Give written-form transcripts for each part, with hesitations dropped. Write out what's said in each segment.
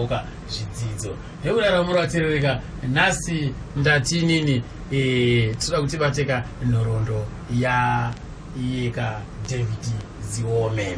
Oka zvidzidzo nekudaro muraterereka nhasi ndati inini e, tinoda kuti bateka nhoroondo yayeka David Ziome.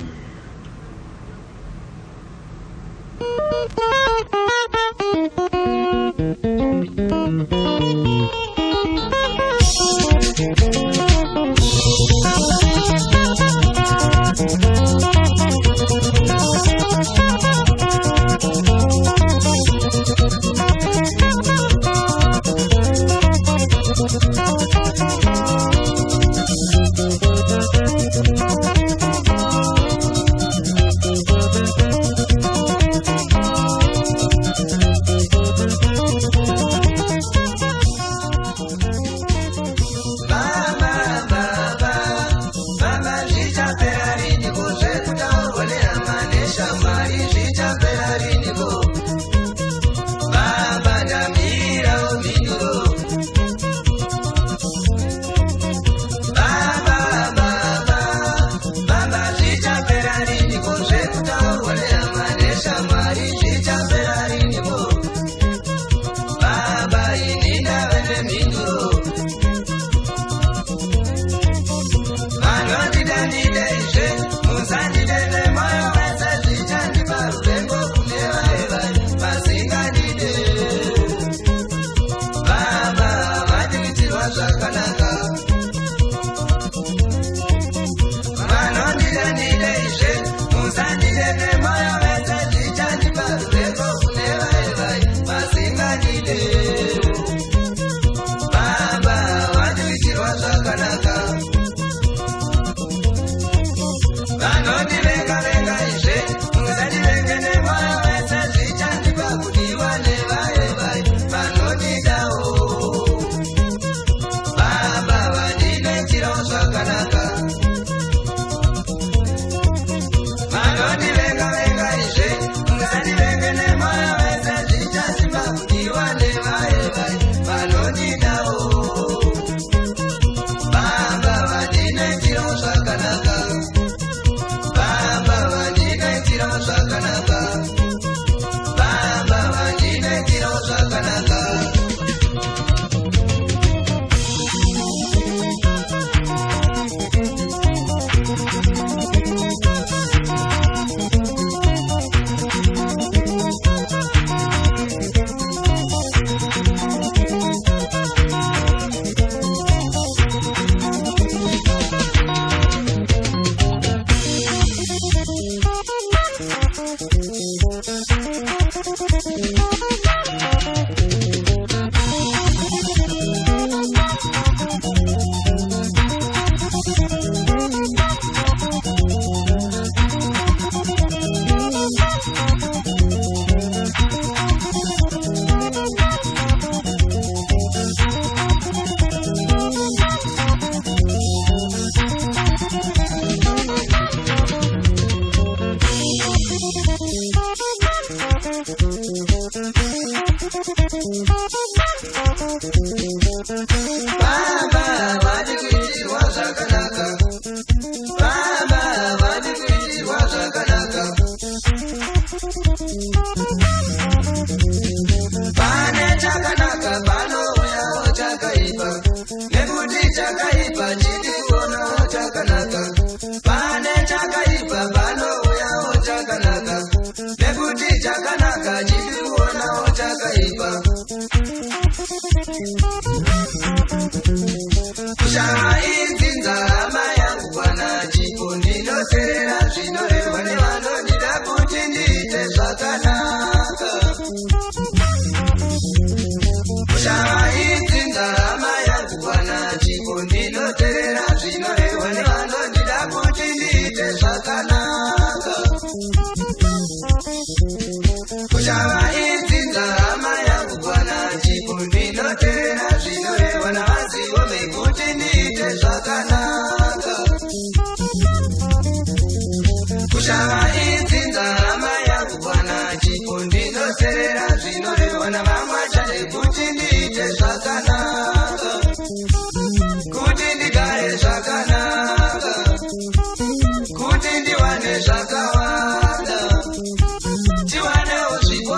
Kuti ndiwane zvakawanda, tiwanewo zvipo.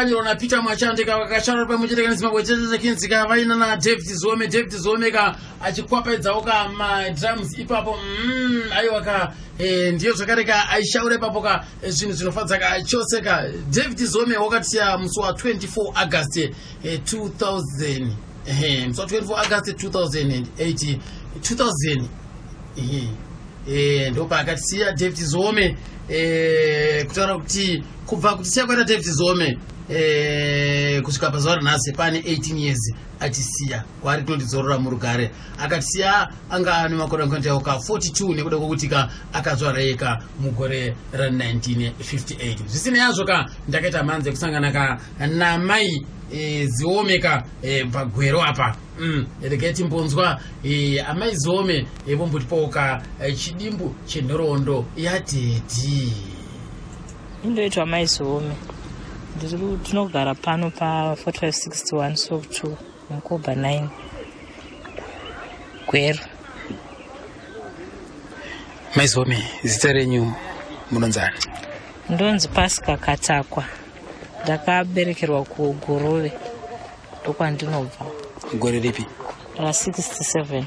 Yakanyorwa naPeter Mwachande ka, vakashanda pamwe chete neZimbabwe Chechechekinzi ka, vaina naDavid Ziome. David Ziome ka achikwapaidzawo ka madrums ipapo. Aiwa ka, ndiyo zvakare ka aishaura ipapo ka, zvinhu zvinofadza ka chose ka. David Ziome wakatisiya musi wa24 August 2000, musi wa24 August 2008, 2000, ndopaakatisiya David Ziome. Kutaura kuti kubva kutisiya kwaita David Ziome kusvika pazuva ranhasi pane 18 years atisiya. Kwaari tinondidzorora murugare. Akatisiya anga ane makore angaita 42, nekuda kwekuti ka akazvareka mugore ra1958. Zvisinei yazvo ka, ndakaita mhanzi yekusangana ka namai Ziome ka pagwero apa. Regai timbonzwa amai Ziome vombotipawo ka chidimbu chenhoroondo yadhedhi. Indoitwa mai Ziome. Tinogara pano pa4561 SOC 2, Mukoba 9, Gwero. Mai Ziome, zita renyu munonzani? Ndonzi Pasca Katakwa. Ndakaberekerwa kuGuruve, ndokwandinobva. Gore ripi? Ra67.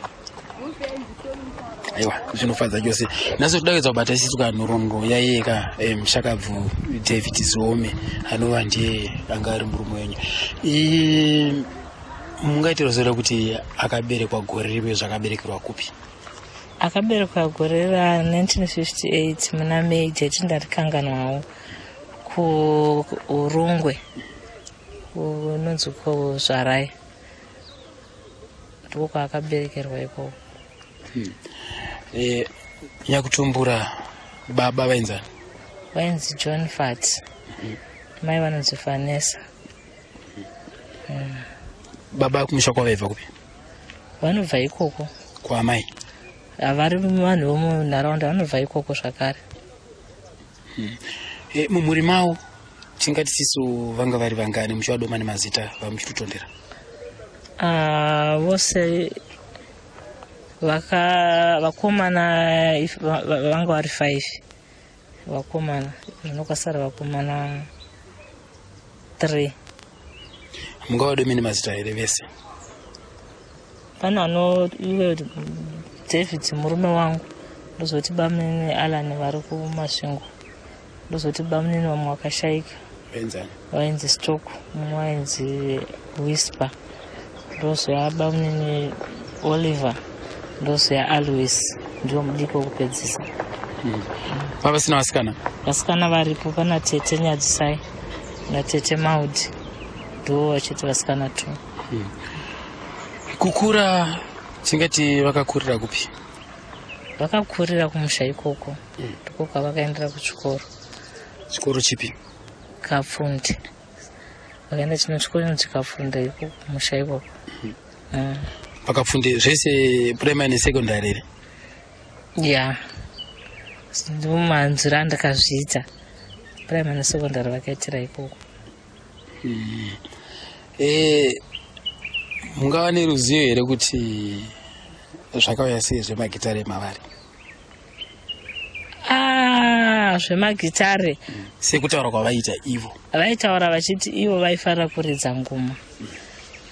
Aiwa, zvinofadza chose. Nhasi toda kuedza kubata isisu ka nhoroondo yaiyeka mushakabvu David Ziome, anova ndiye anga ari murume wenyu. Mungaitira zore kuti akaberekwa gore ripi, zvakaberekerwa kupi? Akaberekwa gore ra1958 muna May, date ndarikanganwawo, kuUrungwe, kunonzi kuZvarai, ndiko kwaakaberekerwa ikoko. Nyakutumbura baba vainzani? Vainzi John Fat, mai vanonzi Vanessa. Baba kumusha kwavaibva kupi? Vanobva ikoko. Kwaamai? Havari vanhu vomunharaunda, vanobva ikoko zvakare. Mumhuri mavo tingati sisu vanga vari vangani, muchivadoma nemazita vamuchitotondera? Ah, vose vaka vakomana vanga vari five vakomana. Zvino kwasara vakomana three. Mungavadome nemazita here vese? Pane ano iwe David, murume wangu, ndozoti bamunini Alan vari kuMasvingo, ndozoti bamunini vamwe vakashaika. Vainzani? Vainzi Stock, mumwe vainzi Whisper, ndozoya bamunini Oliver, ndozoya Alois, ndiwo mudiki wokupedzisa. Vavasina vasikana? Vasikana varipo, pana tete Nyadzisai natete Maudi, ndo vachiti vasikana two. Kukura tingati vakakurira kupi? Vakakurira kumusha ikoko, ndiko kwavakaendera kuchikoro. Chikoro chipi? Kapfunde. Vakaenda chino chikoro inonzi Kapfunde, ikoko kumusha ikoko. Pakapfunde zvese, primary nesecondary here? Ya, ndomanzwiro andakazviita, primary nesecondary vakaitira ikoko. Mungava neruzivo here kuti zvakauya sei zvemagitare mavari? Ah, zvemagitare? Sekutaura kwavaita ivo. Vaitaura vachiti ivo vaifarira kuridza ngoma,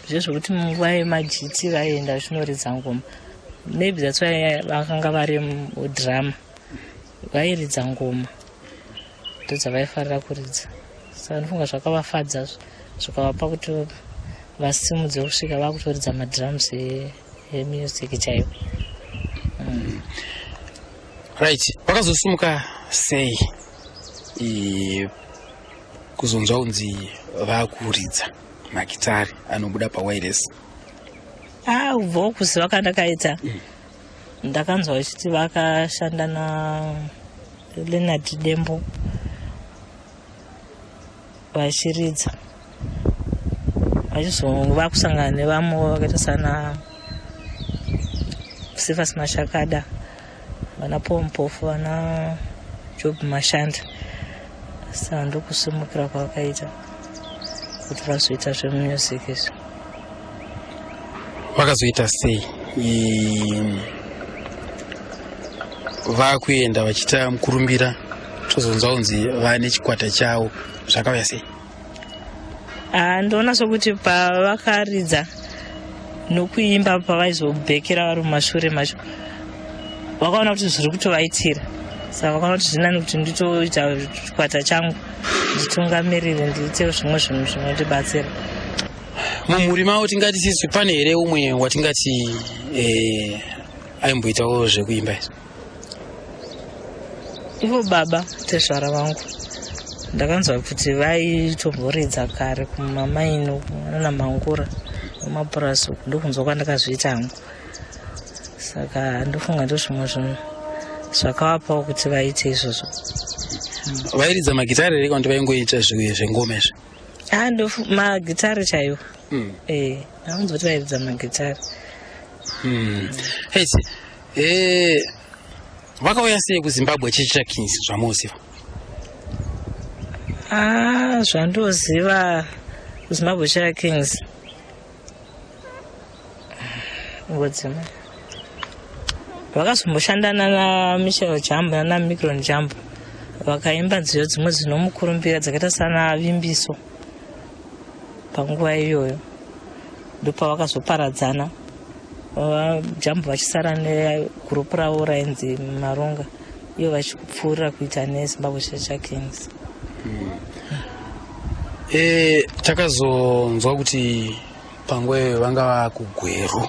zvezvokuti munguva yemajiti vaienda vachinoridza ngoma. Maybe that's why vakanga vari mudhirama, vairidza ngoma, ndodzavaifarira kuridza. Saka ndofunga zvakavafadza, zvikavapa kuti vasimudze kusvika vakutoridza madrums emusic chaivo. Right, vakazosimuka sei kuzonzwa kunzi vakuridza magitari anobuda pawireless? Ah, kubvawo kuziva kwandakaita, ndakanzwa vachiti vakashanda naLeonard Dembo vachiridza, vachizova kusangana nevamwe vakaita sana Cephas Mashakada, vana Paul Mpofu, vana Job Mashanda. Saka ndokusimukira kwavakaita kuti vazoita zvemusic izvi. Vakazoita sei vakuenda vachiita mukurumbira, tozonzwa kunzi vane chikwata chavo? Zvakauya sei? Ndoona sokuti pavakaridza nokuimba, pavaizobhekera vari mumashure macho, vakaona kuti zviri kutovaitira. Saka vakaona kuti zvinani kuti nditoita chikwata changu, nditungamirire, ndiite zvimwe zvinhu zvinondibatsira. Mumhuri mavo tingati sisu pane here umwe watingati aimboitawo zvekuimba izvi? Ivo baba tezvara vangu, ndakanzwa kuti vaitomboridza kare kumamaini nana Mangura mumapurasi uku. Ndokunzwa kwandakazviita hangu. Saka ndofunga ndo zvimwe zvinhu zvakavapawo kuti vaite izvozvo. Vairidza magitare here, kana kuti vaingoita zvengoma izvi? A, magitare chaiwo. Ndakunzwa kuti vairidza magitare. Heiti, vakauya sei kuZimbabwe Chicha Kings, zvamuziva? A, zvandoziva, kuZimbabwe Cha Kings ngodzima vakazomboshandana naMichel Jambo nana Micron Jambo, vakaimba nziyo dzimwe dzinomukurumbira dzakaita sana Vimbiso. Panguva iyoyo ndopavakazoparadzana, Jambo vachisara negurupu ravo rainzi Maronga, ivo vachipfuurira kuita neZimbabwe Chacha Kings. Takazonzwa kuti panguva iyoyo vanga vakuGweru.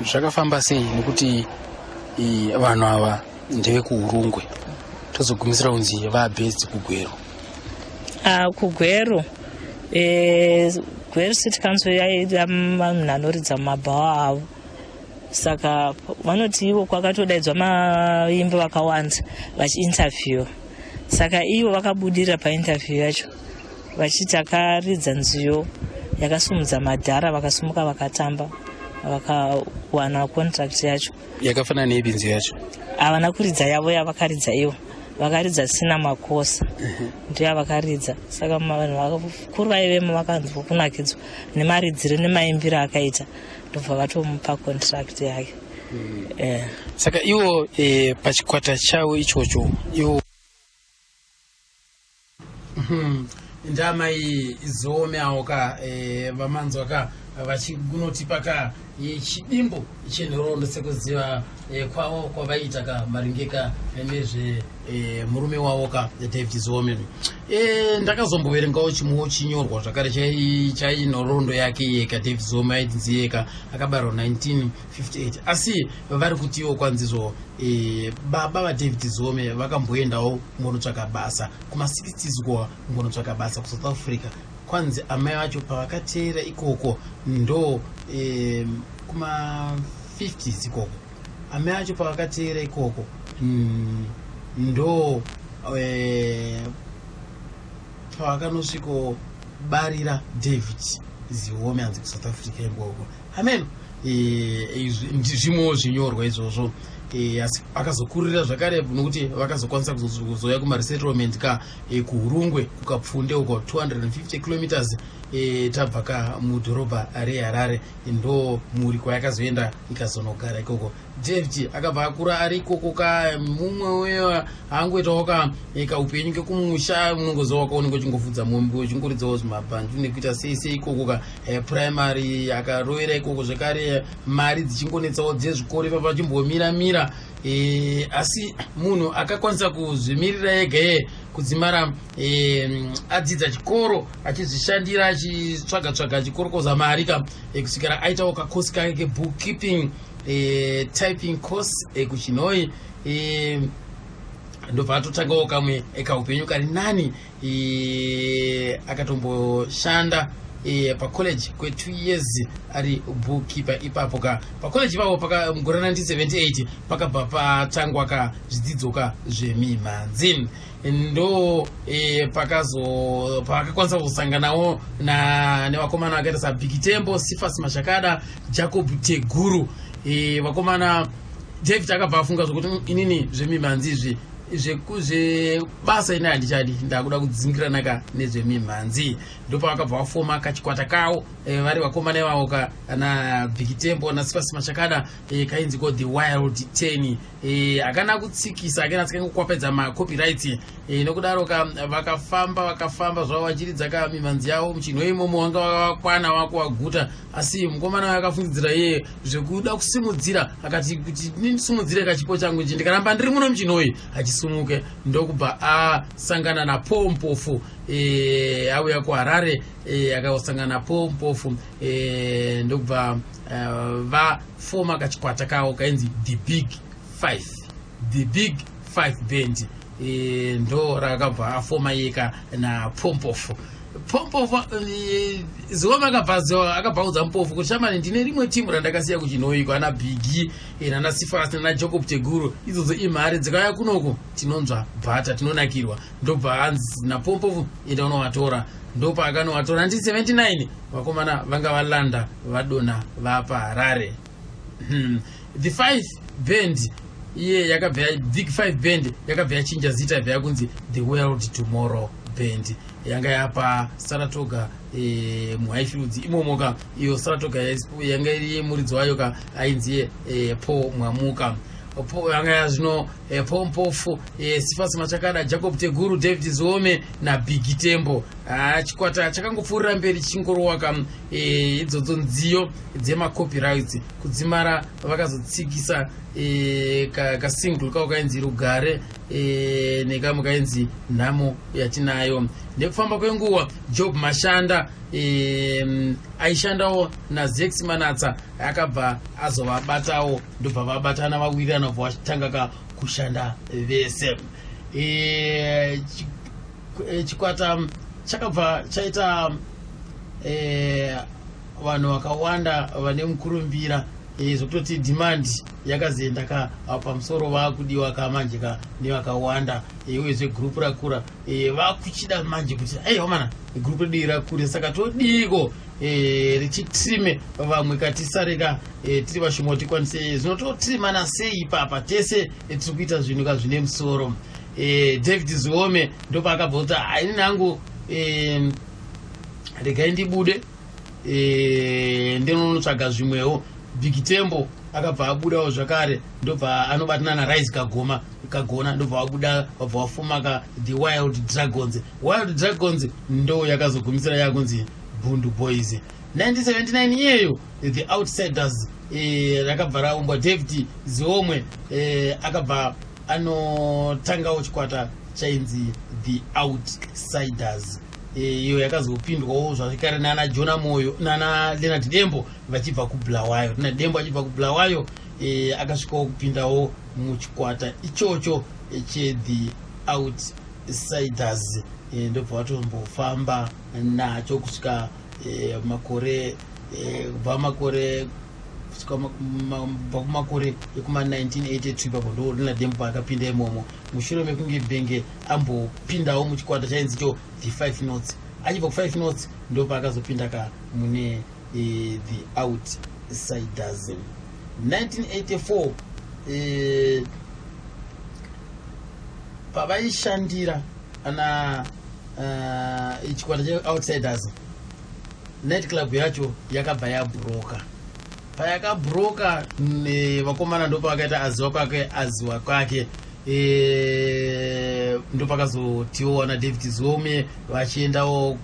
Zvakafamba sei? Nekuti vanhu ava ndevekuUrungwe, tozogumisira kunzi vabhedzi kuGweru. Ah, kuGweru, Gweru City Council yaida vanhu anoridza mumabhawa avo. Saka vanoti ivo kwakatodaidzwa maimbi vakawanda vachiinterview. Saka ivo vakabudirira painterview yacho, vachiti akaridza nziyo yakasumudza madhara, vakasumuka vakatamba, vakawana contract yacho. Yakafanana neipi nziyo yacho? Havana kuridza yavo yavakaridza ivo, vakaridza Sina Makosa, ndiyo yavakaridza. Saka vanhu vakuru vaivemo vakanzwa kunakidzwa nemaridziro nemaimbiro akaita, ndobva vatomupa contract yake. Saka ivo pachikwata chavo ichocho ivo ndamai Zome avo ka, vamanzwa ka vachinotipa ka chidimbu chenhoroondo sekuziva kwavo kwavaita ka maringe ka nezve murume wavo ka David Zome. Ndakazomboverengawo chimwewo chinyorwa zvakare chainhoroondo yake yeka David Zome. Aidzinzi yeka akabarwa 1958, asi vari kutiwo kwanzizvo baba vaDavid Zome vakamboendawo kumbonotsvaka basa kuma60s kwa kumbonotsvaka basa kuSouth Africa. Kwanzi amai vacho pavakateera ikoko, ndo kuma50s ikoko, amai vacho pavakateera ikoko, ndo pavakanosvikobarira David Ziome, anzi kuSouth Africa ikoko. Amen. Zvimwewo zvinyorwa izvozvo. Asi akazokurira zvakare nokuti vakazokwanisa kuzouya kumaresettlement ka kuHurungwe, kuKapfunde uko, 250 kilometers tabva ka mudhorobha reHarare. Ndo mhuri kwayakazoenda ikazonogara ikoko. David akabva akura ari ikoko ka. Mumwe uyo haangoitawo ka kaupenyu kekumusha, unongoziva wakaoneka uchingofudza mombe, uchingoridzawo zvimabhanju nekuita sei sei ikoko ka. Primary akarovera ikoko zvekare, mari dzichingonetsawo dzezvikoro ipapo, achimbomira-mira. Asi munhu akakwanisa kuzvimirira ega iye kudzimara adzidza chikoro, achizvishandira, achitsvaga tsvaga, achikorokoza mari ka, kusvikira aitawo kakosi kake kebookkeeping, typing course kuChinoi. Ndobva atotangawo kamwe kaupenyu kari nani. Akatomboshanda pacollege kwe2 years ari bookkeeper ipapo ka pacollege ipapo. Mugore 1978 pakabva patangwa ka zvidzidzo ka zvemimhanzi. Ndo pakazo paakakwanisa kusanganawo nevakomana vakaita saBikitembo, Sifas Mashakada, Jacob Teguru. Vakomana, David akabva afunga zvokuti, inini zvemimhanzi izvi." Zvebasa ine handichadi, ndakuda kudzingirana ka nezvemimhanzi. Ndopavakabva vafoma kachikwata kavo vari vakomana ivavo ka, na Biggie Tembo naCephas Machakada, kainzi ko The Wild 10. Hakana kutsikisa, akena tsikangokwapedza macopyrights. Nokudaro ka vakafamba, vakafamba zvavo vachiridza ka mimhanzi yavo muchinhu imomo. Vanga vakakwana vakuvaguta, asi mukomana akafungidzira iye zvekuda kusimudzira, akati kuti ndisimudzire kachipo changu ichi, ndikaramba ndiri muno muchinhoi hachisumuke. Ndokubva asangana naPaul Mpofu. Auya kuHarare, akasangana naPaul Mpofu, ndokubva vafoma kachikwata kavo kainzi The Big Five, The Big Five Band. Ndo rakabva afoma yeka naPaul Mpofu. Mpofu, Ziwama akabva audza Mpofu kuti, "Shamani, ndine rimwe timu randakasiya kuChinhoiko, ana Biggie, nana Cephas, nana Jacob Teguru. Idzodzo imhare dzikauya kunoko tinonzwa bhata, tinonakirwa." Ndobva anzi naPompofu, "Enda unovatora." Ndopaakanovatora 1979. Vakomana vanga valanda, vadonha vapaHarare. The Five Band iye yakabva, Big Five Band yakabva yachinja zita, yabva yakunzi The World Tomorrow Band. Yanga yapa Saratoga, muHighfields imomoka. Iyo Saratoga yanga iri yemuridzi wayo ka, ainzi Paul Mwamuka. Yanga yazvino Paul Mpofu, Cephas Machakada, Jacob Teguru, David Ziome naBiggie Tembo. Ah, chikwata chakangopfuurira mberi chichingorowaka idzodzo nziyo dzemacopyrights, kudzimara vakazotsikisa kasingle kavo kainzi "Rugare" nekamwe kainzi "Nhamo Yatinayo". Nekufamba kwenguva, Job Mashanda, aishandawo naZex Manatsa, akabva azovabatawo, ndobva vabatana, vawirirana, bva vachitanga ka kushanda vese. Chikwata chakabva chaita vanhu vakawanda vane mukurumbira, zvekutoti demand yakazoenda ka pamusoro, vakudiwa ka manje ka nevakawanda. Uyezve gurupu rakura, vakuchida manje kuti, "Aiwa mana, gurupu redu rakura, saka todiko richitrime vamwe katisare ka tiri vashoma, tikwanise zvino totrimana sei ipapa tese tiri kuita zvinhu ka zvine musoro?" David Ziome ndopaakabva kuti, "Haini nangu, regai ndibude, ndinonotsvaga zvimwewo." Biggie Tembo akabva abudawo zvakare, ndobva anobatana naRise Kagoma Kagona, ndobva vabuda, vabva vafoma ka The Wild Dragons. Wild Dragons ndo yakazogumisira yakunzi Bhundu Boys. 1979 iyeyo, The Outsiders rakabva raumbwa. David Ziomwe akabva anotangawo chikwata chainzi The Outsiders. Iyo yakazopindwawo zvakare nana Jona Moyo, nana Leonard Dembo vachibva kuBulawayo. Leonard Dembo achibva kuBulawayo, akasvikawo kupindawo muchikwata ichocho cheThe Outsiders. Ndobva vatombofamba nacho kusvika makore, kubva makore kusvika kubva kumakore ekuma1982. Ipapo ndo Leonard Dembo paakapinda imomo, mushure mekunge bhenge ambopindawo muchikwata chainzi cho The Five Notes. Achibva kuFive Notes, ndo paakazopinda ka mune The Outsiders. 1984, pavaishandira ana chikwata cheOutsiders, night club yacho yakabva yabhuroka. Payakabhuroka, vakomana ndopavakaita aziwa kwake, aziwa kwake. Ndopakazotiwo na David Ziome vachiendawo,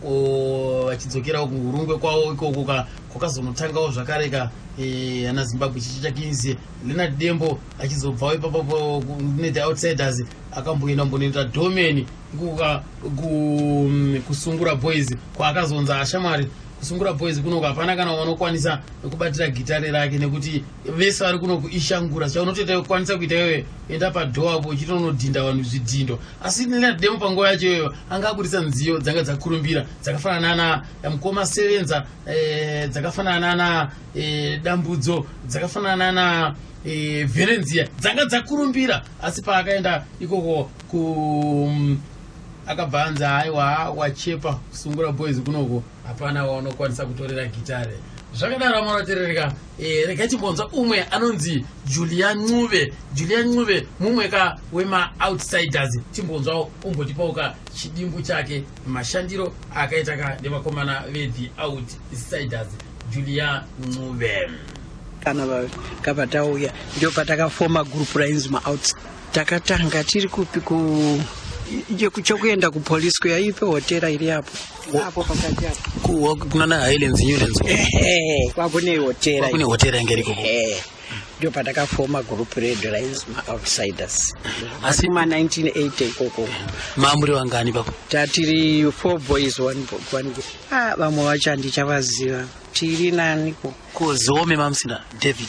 vachidzokerawo kuHurungwe kwavo ikoko ka, kwakazonotangawo zvakare ka ana Zimbabwe Chichichakinzi. Leonard Dembo achizobvawo ipapapo neThe Outsiders, akamboenda mbonoita doorman ikoka kuSungura Boys, kwaakazonza, "Ashamwari, kuSungura Boys kunoku hapana kana wanokwanisa kubatira gitare rake, nekuti vese vari kunoku ishangura. Chaunotoita kukwanisa kuita iwewe, enda padoor apo uchitonodhinda vanhu zvidhindo." Asi Leonard Dembo panguva yacho iyoyo anga abudisa nziyo dzanga dzakurumbira, dzakafanana na "Mukoma Sevenza", dzakafanana na "Dambudzo", dzakafanana na "Venenzia", dzanga dzakurumbira. Asi paakaenda ikoko ku akabva anzi, "Haiwa, wachepa, Sungura Boys kunoko hapana waunokwanisa kutorera gitare." Zvakadaro amaraterereka, regai timbonzwa umwe anonzi Julia Ncube. Julia Ncube mumwe ka wemaoutsiders. Timbonzwawo, umbotipawo ka chidimbu chake, mashandiro akaita ka nevakomana vethe Outsiders. Julia Ncube. Kana kabva tauya, ndio patakafoma gurupu rainzi maouts. Takatanga tiri kupi? Ku chokuenda kupolice kuya, ipe hotera iri apo apo pakati apo. Kunana Highlands, Newlands. Ehe, kwakune hotera. Kune hotera inge irikoko. Ehe, ndio patakafoma gurupu redu rainzi maoutsiders. Asi- Ma 1980 ikoko. Mamuri wangani papo? Tatiri four boys, one girl. Ah, vamwe vacho handichavaziva, tiri naniko? Kozome mamusina David?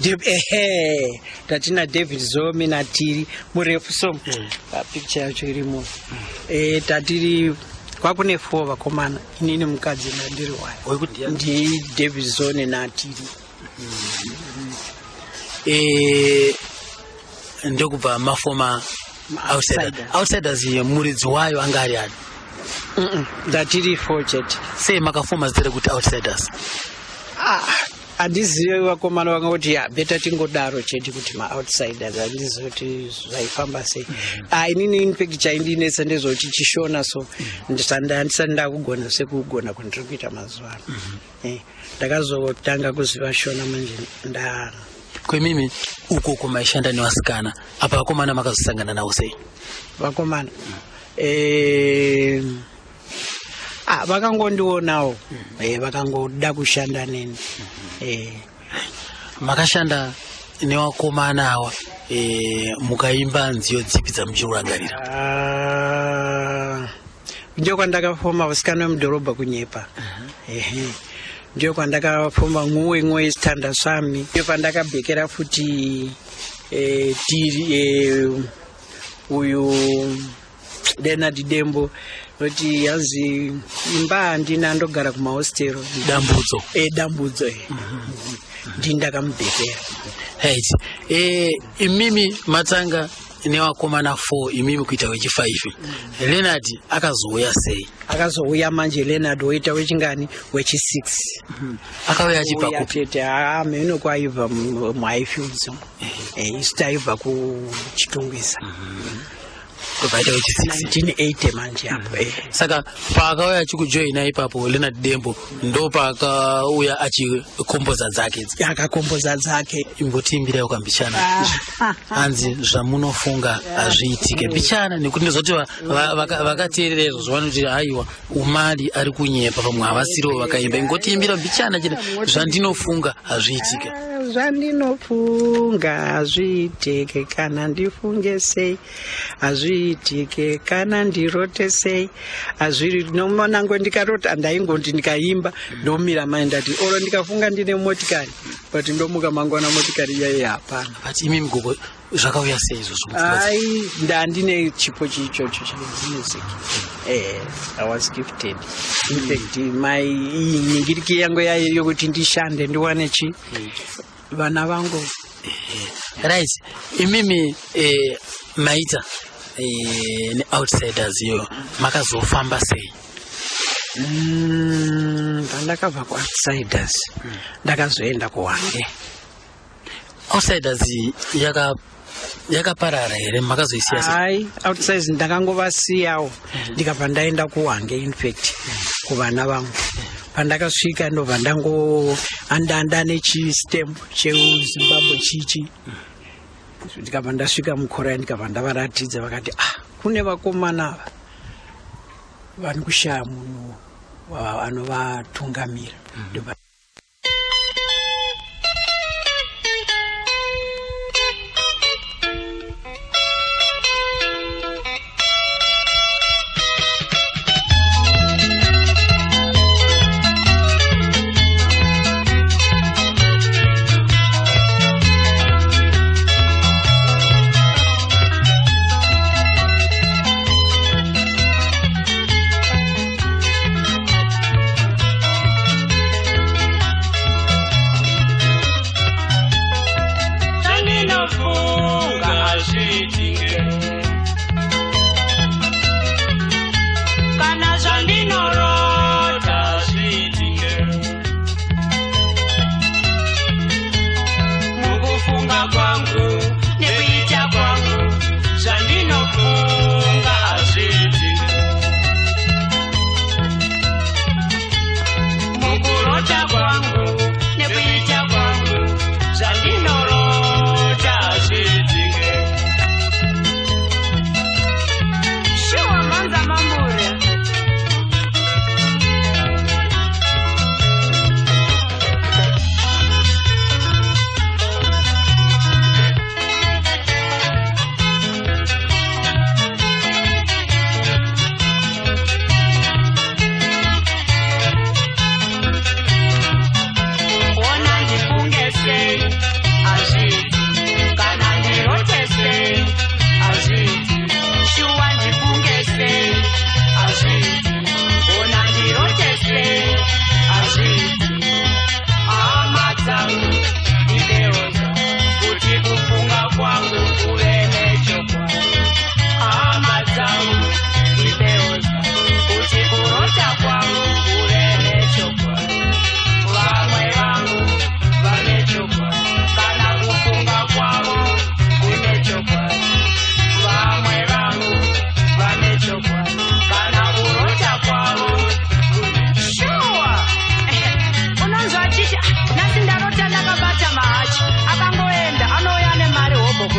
Ehe, tatina David Zomi natiri murefu so. Papicture yacho irimo. Tatiri kwakune four vakomana, inini mukadzi nandiri one. Wekuti ndiani? Ndi David Zone natiri. Ndokubva mafoma Ma-outsiders. Outsiders. Outsiders iyi, muridzi wayo anga ari ani? Ndatiri four chete. Sei makafoma zita rekuti Outsiders? Ah, handizivi, vakomana vangoti ya better tingodaro chete kuti maoutsiders. Handizivi kuti zvaifamba sei. Ah, inini infact chaindinetsa ndezvekuti chishona so handisati ndakugona sekugona kwandiri kuita mazuva ano. Ndakazotanga kuziva Shona manje nda Kwemimi ukoko maishanda nevasikana, apa vakomana makazosangana navo sei? Vakomana, ah, vakangondionawo, vakangoda kushanda neni. Makashanda nevakomana ava, mukaimba nziyo dzipi dzamuchirangarira? Ah, ndio kwandakafoma vasikana vemudhorobha kunyepa. Ehe, ndio kwandakafoma Nguwe Nguwe Isithanda Sami, ndio pandakabhekera futi tiri uyu Leonard Dembo, noti yanzi imba handina, ndogara kumahostero. Dambudzo. Dambudzo, ndini ndakamubhekera. Right, imimi matanga nevakomana 4, imimi kuita wechi5. Leonard akazouya sei? Akazouya manje Leonard woita wechingani? Wechi6. Akauya achibva Uya kupi? Chete hameno kwaibva, muHighfields. Isu taibva kuChitungwiza. Kubva aita wechi6. 1980 manje apo. Saka paakauya achikujoina ipapo Leonard Dembo, ndo paakauya achikomboza dzake idzi? Akakomboza dzake. Imbotiimbirayo kambichana, hanzi zvamunofunga hazviitike, mbichana, nekuti ndozoti vakateerera izvozvo vanoti haiwa, umali ari kunyepa, pamwe havasiriwo vakaimba. Ingotiimbira mbichana chete, zvandinofunga hazviitike. Ah, zvandinofunga hazviitike, kana ndifunge sei hazviitike, kana ndirote sei hazviri nomanango. Ndikarota ndaingoti ndikaimba ndomira mai, ndati oro ndikafunga ndine motikari, but ndomuka mangwana motikari iyayi hapana. But imi mugogo, zvakauya sei izvozvo mupfungwa dzenyu? Ai, ndandine chipo chiichocho chemusic. I was gifted. In fact, my nyingiriki yangu yayo yokuti ndishande ndiwane chi vana vangu. Right, imimi maita neoutsiders iyoyo, makazofamba sei? Pandakabva kuoutsiders ndakazoenda kuHwange. Outsiders yakaparara here? Makazoisiya sei? Ai, outsiders ndakangovasiyawo, ndikabva ndaenda kuHwange, infact kuvana vangu. Pandakasvika ndobva ndango andanda nechistamp cheZimbabwe chichi, ndikabva ndasvika mukorai, ndikabva ndavaratidza, vakati ah, kune vakomana ava vari kushaya munhu anovatungamira. Ndobva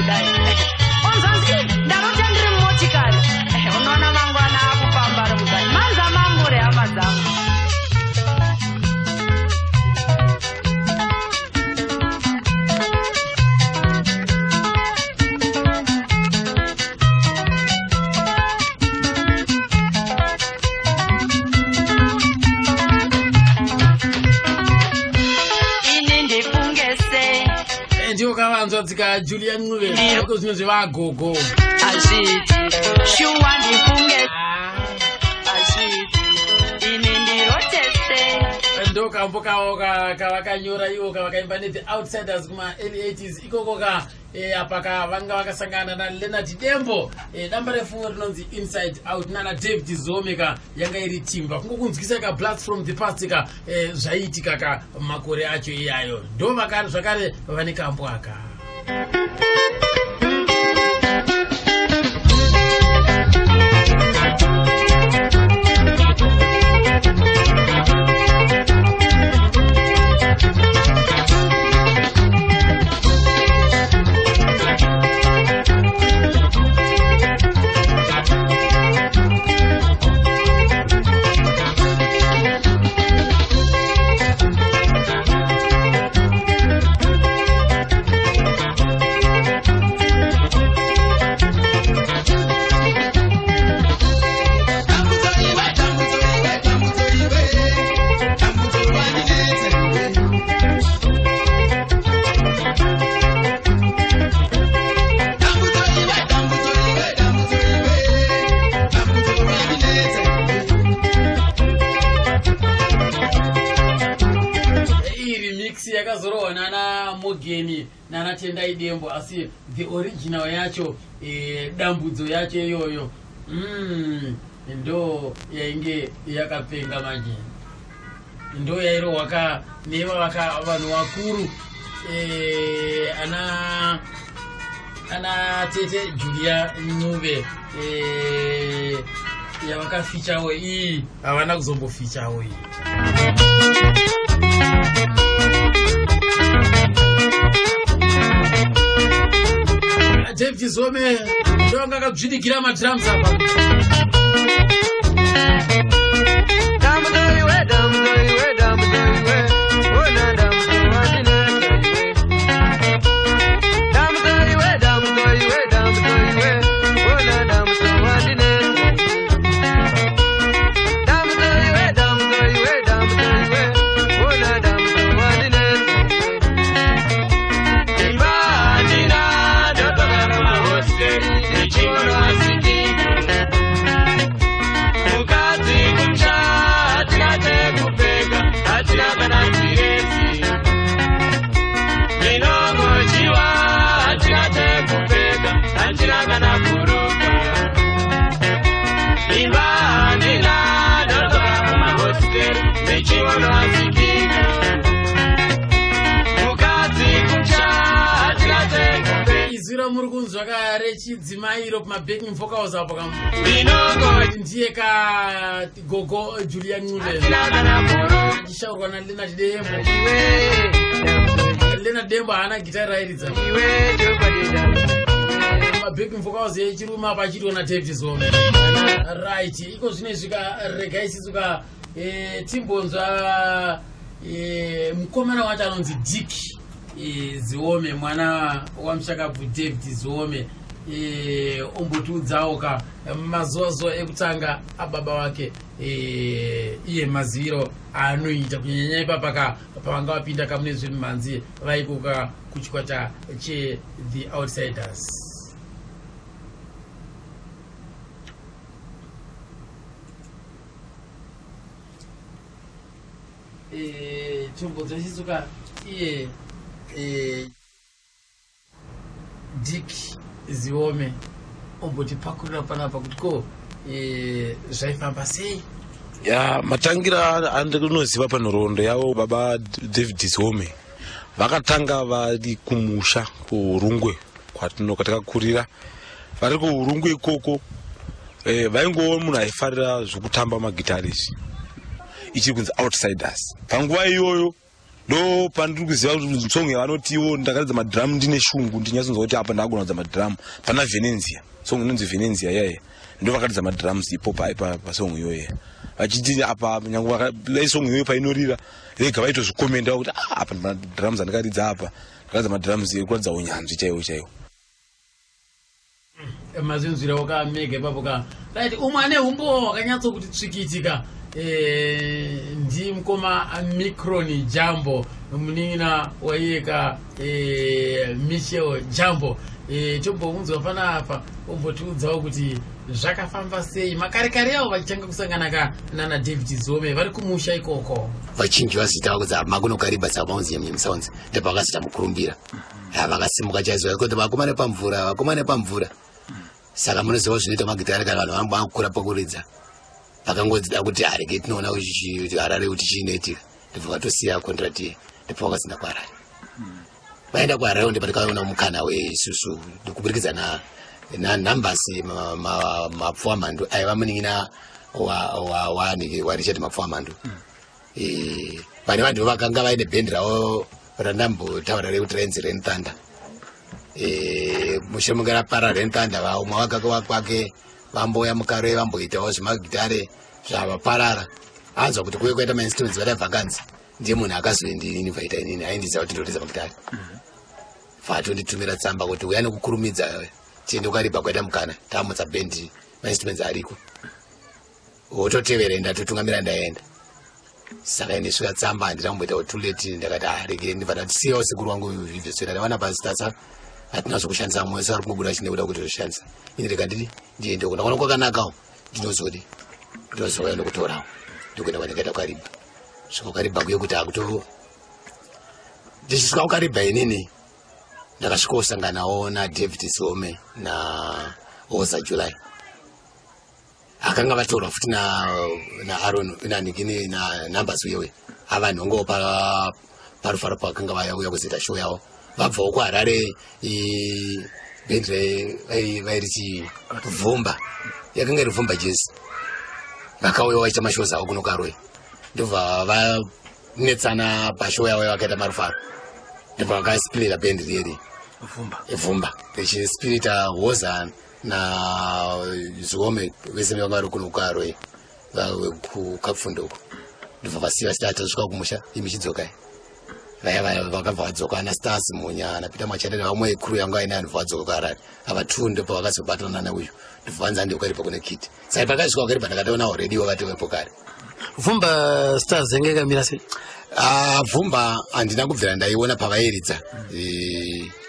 kudai. Onzonzi ndarota ndiri mumotikari. Unoona mangwana akufamba ari mugari. Manza mambure hama dzangu. Ini ndifunge sei? Ndiwo kavanzwa tsika Julia Ncube iko zvino zvevagogo. Hazviiti shuwa ndifunge. Hazviiti ini ndirote sei? Ndo kambo kavo kavakanyora ivo kavakaimba nethe Outsiders kuma early 80s ikoko ka. Apa ka vanga vakasangana naLeonard Dembo, damba refu rinonzi Inside Out nana David Zome ka, yanga iri timba kungokunzwisa ka blast from the past ka, zvaiitika ka makore acho iyayo. Ndo vakare zvakare vane kambo aka. Dambudzo iwe, dambudzo iwe, dambudzo iwe, dambudzo wandinetsa iwe. Dambudzo iwe, dambudzo iwe, dambudzo iwe, dambudzo wandinetsa iwe. Iyi remix yakazorohwa nana Mogeni nana Tendai Dembo, asi the original yacho, dambudzo yacho iyoyo, ndo yainge yakapenga manje, ndo yairohwa ka neva vaka vanhu vakuru, ana tete Julia Ncube, yavakafichawo iyi, havana kuzombofichawo iyi. David Zome ndovanga akadzvidikira madrums apa. Dambudzo iwe, dambudzo iwe, dambudzo iwe, ona dambudzo wandinetsa iwe. Dambudzo iwe, dambudzo iwe, dambudzo iwe, ona dambudzo wandinetsa iwe. Dambudzo iwe, dambudzo iwe, dambudzo iwe, ona dambudzo wandinetsa iwe. Imba handina, ndotogara mahosteri, ndichiona masikini. Mukadzi kumusha hatina chekupfeka, hatina kana dhirezi. Ndinongochiwa hatina chekupfeka, hatina kana kuruka. Imba handina, ndotogara kumahosteri, ndichiona masikini. Mukadzi kumusha hatina chekupfeka. Izwi ramuri kunzwa ka rechidzimai iro pamabacking vocals apo kam Ndinongochiwa ndiye ka gogo Julia Ncube hatina kana kuruka. achishaurwa naLeonard Dembo. Iwe, dambudzo Leonard Dembo haana gitari rairidza. iwe, chokwadi dambudzo iwe. Mabacking vocals echirume apa achiitwa naDavid Zome. Right, iko zvino ka regai isisu ka, timbonzwa, mukomana wacho anonzi Dick Ziome, mwana wamushakabvu David Ziome, ombotiudzawo ka mazuva zuva ekutanga ababa wake, iye maziviro aanoita kunyanyanya ipapa ka pavanga vapinda kamune zvemimhanzi vaikoka kuchikwata che The Outsiders. Chombodzo chisuka iye, Dick Ziome ombotipakurira panapa kuti ko, zvaifamba sei? Ya, matangira andinoziva panhoroondo yavo baba David Ziome, vakatanga vari kumusha kuUrungwe kwatakakurira. Vari kuUrungwe ikoko, vaingova munhu aifarira zvokutamba magitari izvi, ichiri kunzi Outsiders panguva iyoyo. Ndo pandiri kuziva kuti song yavanotiwo ndakaridza madhiramu ndine shungu, ndinyatsonzwa kuti apa ndakagona kuridza madhiramu pana Venenzia, song inonzi Venenzia yaya. Ndo vakaridza madrums ipo pasong iyoyo, vachiti apa nyange dai song iyoyo painorira rega vaitozvikomenda kuti, "Ah, apa madrums andikaridza apa, ndakaridza madrums ekuratidza unyanzvi chaiwo chaiwo." Mazinzwira wakamega ipapo ka. Right, umwe ane umbowo wakanyatsokuti tsvikitika ndimukoma Micron Jambo, munin'ina waiyeka Michel Jambo. Tomboudzwa panapa, ombotiudzawo kuti zvakafamba sei makare kare avo vachitanga kusangana ka nana David Zome vari kumusha ikoko. Vachinji vazita vakudza makuno Kariba, saka maunzi Nyaminyami Sounds ndopavakazoita mukurumbira. Vakasimuka chaizvo kuti vakomane pamvura, vakomane pamvura. Saka munoziva zvinoita magitari kana vanhu vangu vakukura pakuridza, vakangodzida kuti harege tinoona kuti Harare kuti chiinoitika, ndobva vatosiya contract iyi, ndobva vakazoenda kuHarare. Vaenda kuHarare ndopatakaona mukana weisusu kuburikidza naNumbers Mapfuwamhandu, aiva munin'ina waRichard Mapfuwamhandu. Pane vanhu vakanga vaine bhendi ravo randambotaura rekuti rainzi Ren Thunder. Mushure munge rapara Ren Thunder, vamwe vakaka kwake vamboya mukare vamboitawo zvemagitare zvavaparara, anzwa kuti kuve kwaita mainstruments vaita vakanzi ndiye munhu akazoendiinvaita inini, aindiziva kuti ndoridza magitare. Vatonditumira tsamba kuti uya nekukurumidza tiende kuKariba kwaita mukana, tamutsa bhendi, mainstruments ariko, wototevera. Ndatotungamira ndaenda. Saka indisvika tsamba handina kumboita too late. Ndakati, "Ah, rege." Ndibva ndati siyawo sekuru wangu vhivheswera, ndawana pasitasa hatina zvokushandisa, mwe wese ari kungobuda chine kuda kuti zoshandisa. Ini rega ndidi ndiende uko, ndakaona kwakanakawo, ndinozodi ndinozouya nokutorawo, ndikuenda kwandingaita kuKariba. Svika kuKariba kuye kuti akuto ndichisvika kuKariba inini ndakasvika kusanganawo naDavid Some naOza July, akanga vatorwa futi naAron nanikini naNumbers uyewe avanhongowo parufaro pakanga vauya kuzoita show yavo vabvawo kuHarare. Bhendi vairichi Vhumba, yakanga iri Vhumba Jazz. Vakauya vaita mashows avo kuno Karoi, ndobva vanetsana pashow yavo vakaita marufaro, ndobva vakasplita bhendi rieri Vhumba, richisplita Hoza naZiome vese vanga vari kuno Karoi kuKapfundo uko, ndobva vasiya vachiti tasvika kumusha, imi chidzokai. Vaya vaya vakabva vadzoka, ana Stars Munya naPeter Machandere, vamwe crew yangu aine vanhu vadzoka kuHarare. Ava two ndipo vakazobatana nauyu, ndobva vanzi ande kuKariba kune kit. Saka pakasvika kuKariba ndakatoona already vakatovepo kare. Vhumba Stars yange yakamira sei? Ah, Vhumba handina kubvira ndaiona pavairidza.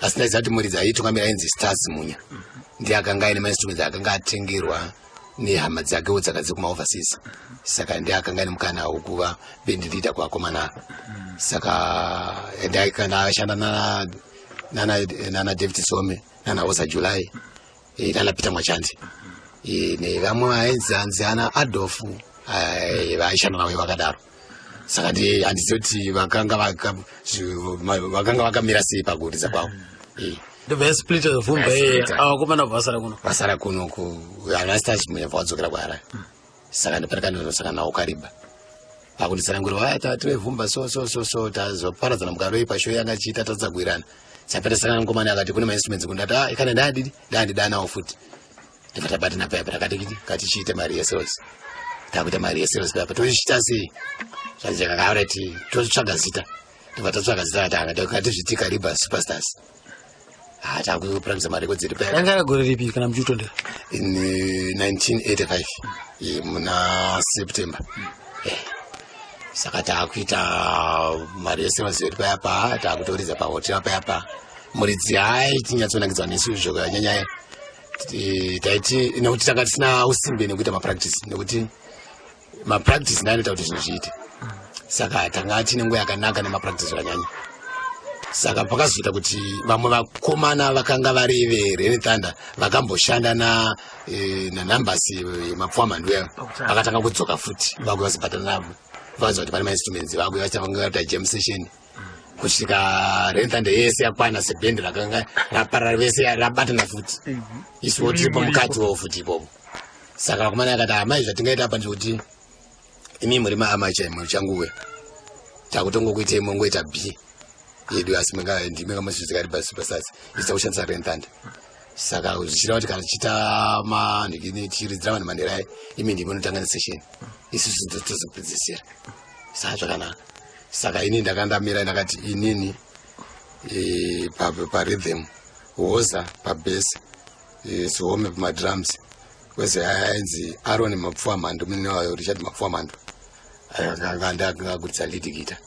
Asi ndaiziva kuti muridzi aitungamira ainzi Stars Munya, ndiye akanga aine mainstruments akanga atengerwa nehama dzakewo dzakadzi kumaoverseas. Saka ndiye akanga aine mukana wekuva band leader kuvakomana. Saka ndakana ashanda nana David Some, nana Hosa July, nana Peter Mwachandi, nevamwe vainzi anzi ana Adolf, vaishanda navo vakadaro. Saka handizivi kuti vakanga vakamira sei pakuridza kwavo. Ndobva yasplita Vhumba. Yasplita. Avakomana vasara kuno. Vasara kuno ku ana Stars Munya vadzokera kuHarare. Saka ndopandakandosangana nawo Kariba, pakunditsanangurira waya tave Vhumba so so so so, tazoparadzana mukaroi pashow yanga chiita tadzagwirana. Saka tasangana mukomana akati kune mainstruments kundati, "Ah, kana ndadidi ndandidanawo futi." Ndobva tabatana paya pakati kiti katichiite mari yeseros, takuita mari yeseros paya, tochiita sei zvajakakaurati, totsvaga zita. Ndobva tatsvaga zita, katizviti Kariba Superstars. Ah, takupractisa marekodzi edu paya. Yanga yagore ripi kana muchiutondera? In 1985, muna September. Saka taakuita mari yese edu paya pa taakutoridza pahotera paya pa muridzi hai tinyatsonakidzwa nesu zvakanyanya. Taiti nekuti tanga tisina usimbe nekuita mapractice, nekuti mapractice ndaanoita kuti zvinhu zviite. Saka tanga tine nguva yakanaka nemapractice zvakanyanya. Saka pakazoita kuti vamwe vakomana vakanga vari veRen Thunder vakamboshanda naNumbers Mapfuwamhandu yayo vakatanga kudzoka futi, vakuya vazobatana navo, vaziva kuti pane mainstruments, vakuya vachitanga kuita jam session kusvika Ren Thunder yese yakwana sebhendi rakanga raparara vese rabatana futi, isuwo tiripo mukatiwo futi ipopo. Saka vakomana akati, "Amai, zvatingaita apa ndezvekuti imi muri maamacha muchanguwe." Takutongokuitei mongoita B yedu, asi ndimi kamasvitsikari Superstars, isi takushandisa Rain Thunder. Saka zvichireva kuti kana tichiita manhikini, tichiridzira vanhu manheru aya, imi ndimi munotanga nesession, isusu tozopedzisira. Saka zvakanaka. Saka ini ndakandamira, ndakati inini parhythm, Hoza pabass, Sihome pamadrums, kwese ainzi Aron Mapfuwa Mhando, munini wayo Richard Mapfuwa Mhando angakuridza lead guitar.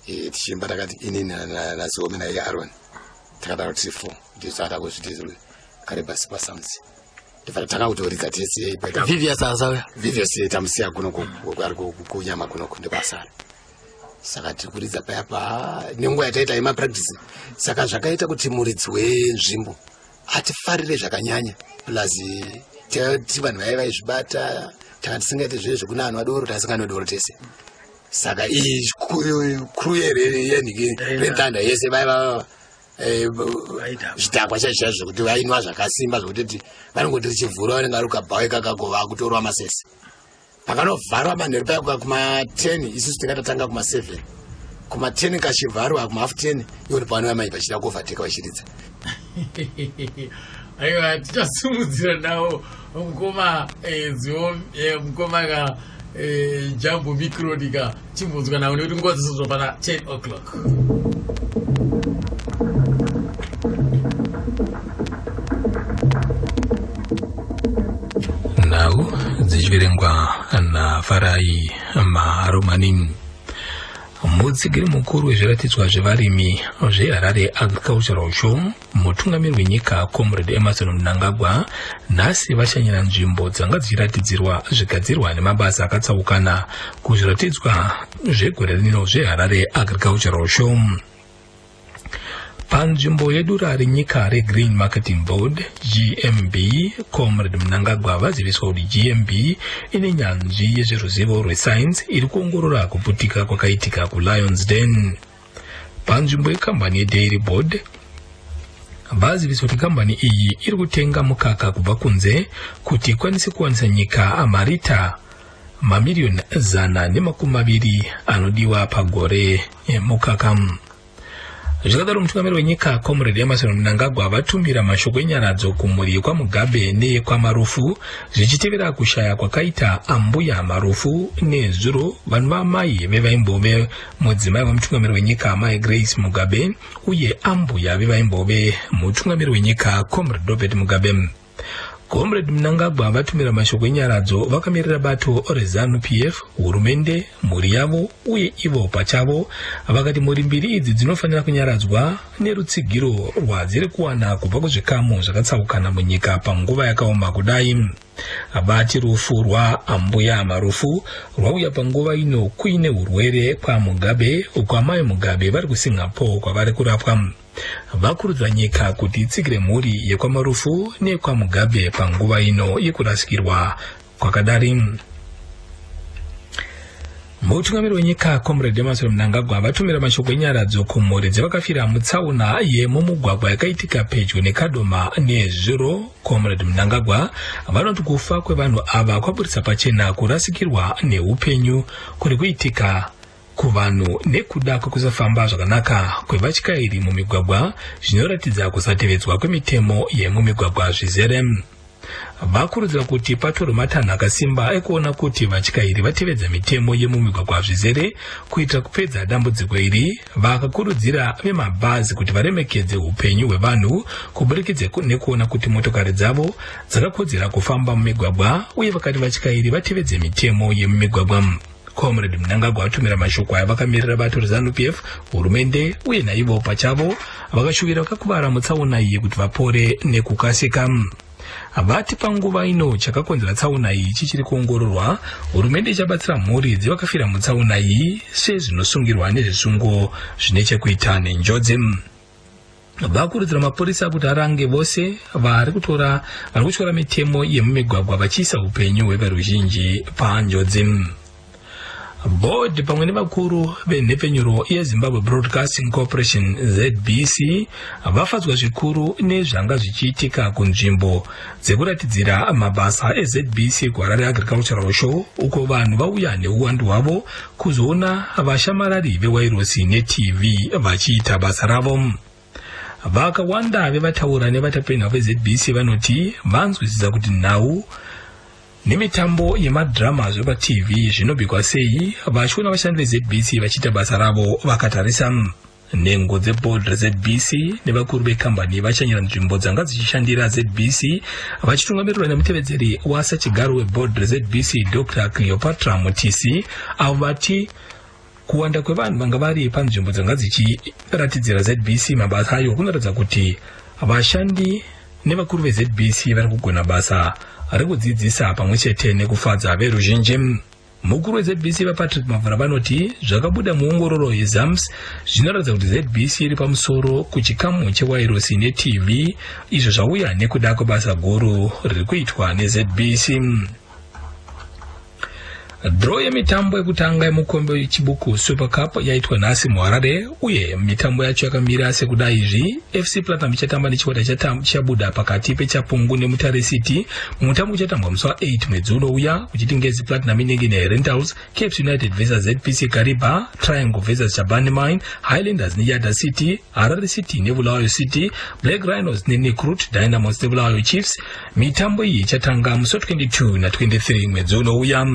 Tichiimba takati inini naSihome naiye Aron, takadaro tiri four, ndisada kuzviti Kariba Super Sounds. Ndibva tatanga kutoridza tese. Vivius asauya? Vivius tamusiya kunoku, ari kunyama kunoku, ndipasara. Saka tiri kuridza paya pa nenguva yataita yemapractice. Saka zvakaita kuti muridzi wenzvimbo atifarire zvakanyanya, plus ti vanhu vaiva vaizvibata, tanga tisingaiti zve zvekuna vanhu vadoro, tasinganwe doro tese. Saka iyi crew yenhiki Rain Thunder yese vaiva zvidhakwa chaizvo chaizvo, zvekuti vainwa zvakasimba, zvekutoti vanongoti richivhura vanenge vari kukabhawa ikakako, vakutorwa masese. Pakanovharwa manheru paya kuma-10, isusu tingatatanga kuma-7, kuma-10 kachivharwa, kuma-half 10 iwo pavanouya mai vachida kuovateka vachiridza. Aiwa, tichasimudzira nawo mukoma zivo, mukoma ka Jambo Mikronika, chimbonzwa nawo nekuti nguva dzose zvapana 10 o'clock. Nhau dzichiverengwa naFarai Maromani. Mutsigiri mukuru wezviratidzwa zvevarimi zveHarare Agricultural Show, mutungamiri wenyika Comrade Emmerson Mnangagwa, nhasi vashanyira nzvimbo dzanga dzichiratidzirwa zvigadzirwa nemabasa akatsaukana kuzviratidzwa zvegore rino zveHarare Agricultural Show. Panzvimbo yedura renyika reGrain Marketing Board, GMB, Comrade Mnangagwa vaziviswa kuti GMB ine nyanzvi yezveruzivo rwesainzi iri kuongorora kuputika kwakaitika kuLions Den. Panzvimbo yekambani yeDairy Board, vaziviswa kuti kambani iyi iri kutenga mukaka kubva kunze kuti ikwanise kuwanisa nyika marita mamiriyoni 120 anodiwa pagore emukaka. Zvakadaro, mutungamiri wenyika Comrade Emmerson Mnangagwa vatumira mashoko enyaradzo kumhuri yekwaMugabe neyekwamarufu zvichitevera kushaya kwakaita Ambuya Marufu nezuro, vanhu vamai vevaimbove mudzimai wemutungamiri wenyika Amai Grace Mugabe uye ambuya vevaimbove mutungamiri wenyika Comrade Robert Mugabe. Comrade Mnangagwa vatumira mashoko enyaradzo vakamirira bato reZANU PF, hurumende, mhuri yavo uye ivo pachavo, vakati mhuri mbiri idzi dzinofanira kunyaradzwa nerutsigiro rwadziri kuwana kubva kuzvikamu zvakatsaukana munyika panguva yakaoma kudai. Vati rufu rwaambuya Marufu rwauya panguva ino kuine urwere kwaMugabe, uko amai Mugabe vari kuSingapore kwavari kurapwa. Vakurudzira nyika kuti itsigire mhuri yekwaMarufu nekwaMugabe panguva ino yekurasikirwa kwakadari. Mutungamiri wenyika Comrade Emmerson Mnangagwa vatumira mashoko enyaradzo kumhuri dzevakafira mutsaona yemumugwagwa yakaitika pedyo neKadoma nezuro. Comrade Mnangagwa vanoti kufa kwevanhu ava kwaburitsa pachena kurasikirwa neupenyu kuri kuitika kuvanhu nekuda kwekusafamba zvakanaka kwevatyairi mumigwagwa, zvinoratidza kusatevedzwa kwemitemo yemumigwagwa zvizere. Vakurudzira kuti patorwe matanho akasimba ekuona kuti vatyairi vatevedza mitemo yemumigwagwa zvizere kuitira kupedza dambudziko iri. Vakakurudzira vemabhazi kuti varemekedze upenyu hwevanhu kuburikidza nekuona kuti motokari dzavo dzakakodzera kufamba mumigwagwa, uye vakati vatyairi vatevedze mitemo yemumigwagwa. Comrade Mnangagwa vatumira mashoko aya vakamirira bato reZANU PF, hurumende uye naivo pachavo, vakashuvira vakakuvara mutsaona iyi kuti vapore nekukasika. Vati panguva ino chakakonzera tsaona iyi chichiri kuongororwa, hurumende ichabatsira mhuri dzevakafira mutsaona iyi sezvinosungirwa nezvisungo zvine chekuita nenjodzi. Vakurudzira mapurisa kuti arange vose vari kutora vari kutyora mitemo yemumigwagwa vachiisa upenyu hweveruzhinji panjodzi. Board pamwe nevakuru venhepfenyuro yeZimbabwe Broadcasting Corporation ZBC vafadzwa zvikuru nezvanga zvichiitika kunzvimbo dzekuratidzira mabasa eZBC kuHarare Agricultural Show, uko vanhu vauya neuwandu hwavo kuzoona vashamarari vewairosi neTV vachiita basa ravo. Vakawanda vevataura nevatapenhau veZBC vanoti vanzwisisa kuti nhau nemitambo yemadhirama zvepaTV zvinobikwa sei, vachiona vashandi veZBC vachiita basa ravo vakatarisa. Nhengo dzebhodhi reZBC nevakuru vekambani vashanyira nzvimbo dzanga dzichishandira ZBC vachitungamirirwa nemutevedzeri wasachigaro webhodhi reZBC, Dr Cleopatra Mutisi, avo vati kuwanda kwevanhu vanga vari panzvimbo dzanga dzichiratidzira ZBC mabasa ayo kunoratidza kuti vashandi nevakuru veZBC vari kugona basa rekudzidzisa pamwe chete nekufadza veruzhinji. Mukuru weZBC, VaPatrick Mavhura, vanoti zvakabuda muongororo yeZAMS zvinoratidza kuti ZBC iri pamusoro kuchikamu chewairosi neTV, izvo zvauya nekuda kwebasa guru riri kuitwa neZBC. Draw yemitambo yekutanga yemukombe weChibuku Super Cup yaitwa nhasi muHarare, uye mitambo yacho yakamira sekudai izvi: FC Platinum ichatamba nechikwata chichabuda pakati peChapungu neMutare City, mutambo uchatambwa musi wa8 mwedzi unouya, kuchiti Ngezi Platinum inenge neHerentals, Caps United versus ZPC Kariba, Triangle versus Shabanie Mine, Highlanders neYadah City, Harare City neBulawayo City, Black Rhinos neNecrut, Dynamos neBulawayo Chiefs. Mitambo iyi ichatanga musi wa22 na23 mwedzi unouya.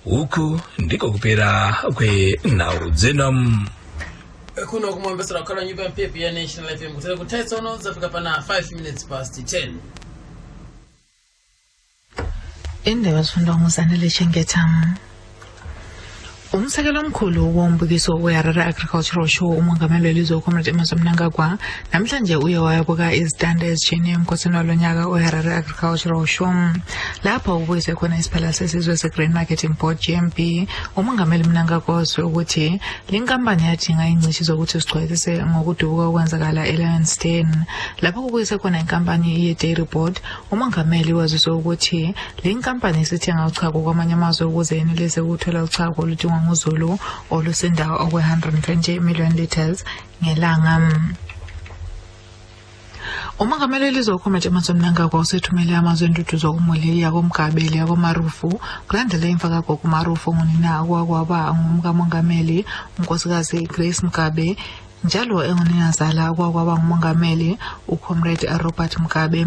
Huku ndiko kupera kwenhau dzino. Kuno kumwambesera kukhala nyumba mphepo ya National FM, kutera kuthaitsono zafika pana 5 minutes past 10. Indaba zifundwa nguZanele Chengeta. Umsekelo omkhulu wombukiso weHarare Agricultural Show, umongameli welizwe uComrade Emmerson Mnangagwa, namhlanje uye wayabuka izitanda ezitshiyeneyo emkhosini walo nyaka weHarare Agricultural Show, lapho ubuyise khona isiphala sesizwe se-Grain Marketing Board, GMB. Umongameli Mnangagwa wazwe ukuthi le nkampani yadinga ingcitshi zokuthi zigcwalisise ngokudubuka okwenzakala eLions Den. Lapho kubuyise khona inkampani ye-Dairy Board, umongameli waziswe ukuthi le nkampani isithenga uchago kwamanye amazwe ukuze yenelise ukuthola uchago oludingwa nguzulu olusindayo okwe-120 million liters ngelanga. Umongameli welizwe uComrade Emmerson Mnangagwa usethumele amazwi enduduzo kumuli yakoMugabe leyakoMarufu kulandela imfa kagogo Marufu, ngunina okwakwaba ngumkamongameli uNkosikazi Grace Mugabe, njalo enguninazala kwakwaba ngumongameli uComrade Robert Mugabe.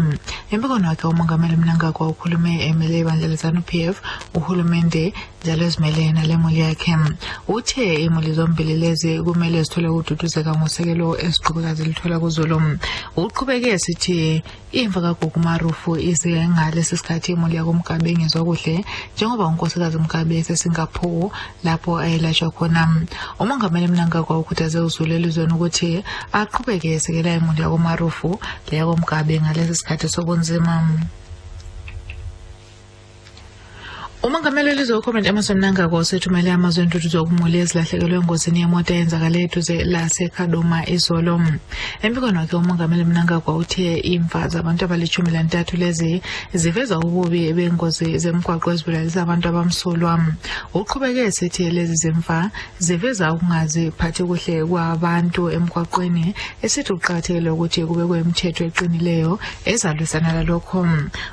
Embikweni wakhe, umongameli Mnangagwa ukhulume emele ibandla leZANU-PF, uhulumende, njalo ezimele yena lemuli yakhe. Uthe imuli zombili lezi kumele zithole ukududuzeka ngosekelo eziqhubeka zilithola kuzulu. Uqhubeke esithi imfa kagogo Marufu ize ngalesi sikhathi imuli yakoMugabe ingezwa kuhle, njengoba uNkosikazi Mugabe eseSingapore lapho ayelatshwa khona. Umongameli Mnangagwa ukhuthaze uzulu elizweni ukuthi aqhubeke esekela imuli yakoMarufu leyakoMugabe ngalesi sikhathi sobunzima. Umongameli welizwe uComrade Emmerson Mnangagwa usethumele amazwi entuthuzeko kumuli ezilahlekelwe engozini yemoto eyenzakale eduze laseKadoma izolo. Embikweni wakhe, umongameli Mnangagwa uthe imfa zabantu abali-13 lezi ziveza ububi bengozi zemgwaqo ezibulalisa abantu abamsulwa. Uqhubeke esithi lezi zimfa ziveza ukungaziphathi kuhle kwabantu emgwaqweni, esithi kuqakathekile ukuthi kubekwe imithetho eqinileyo ezalwisana lalokho.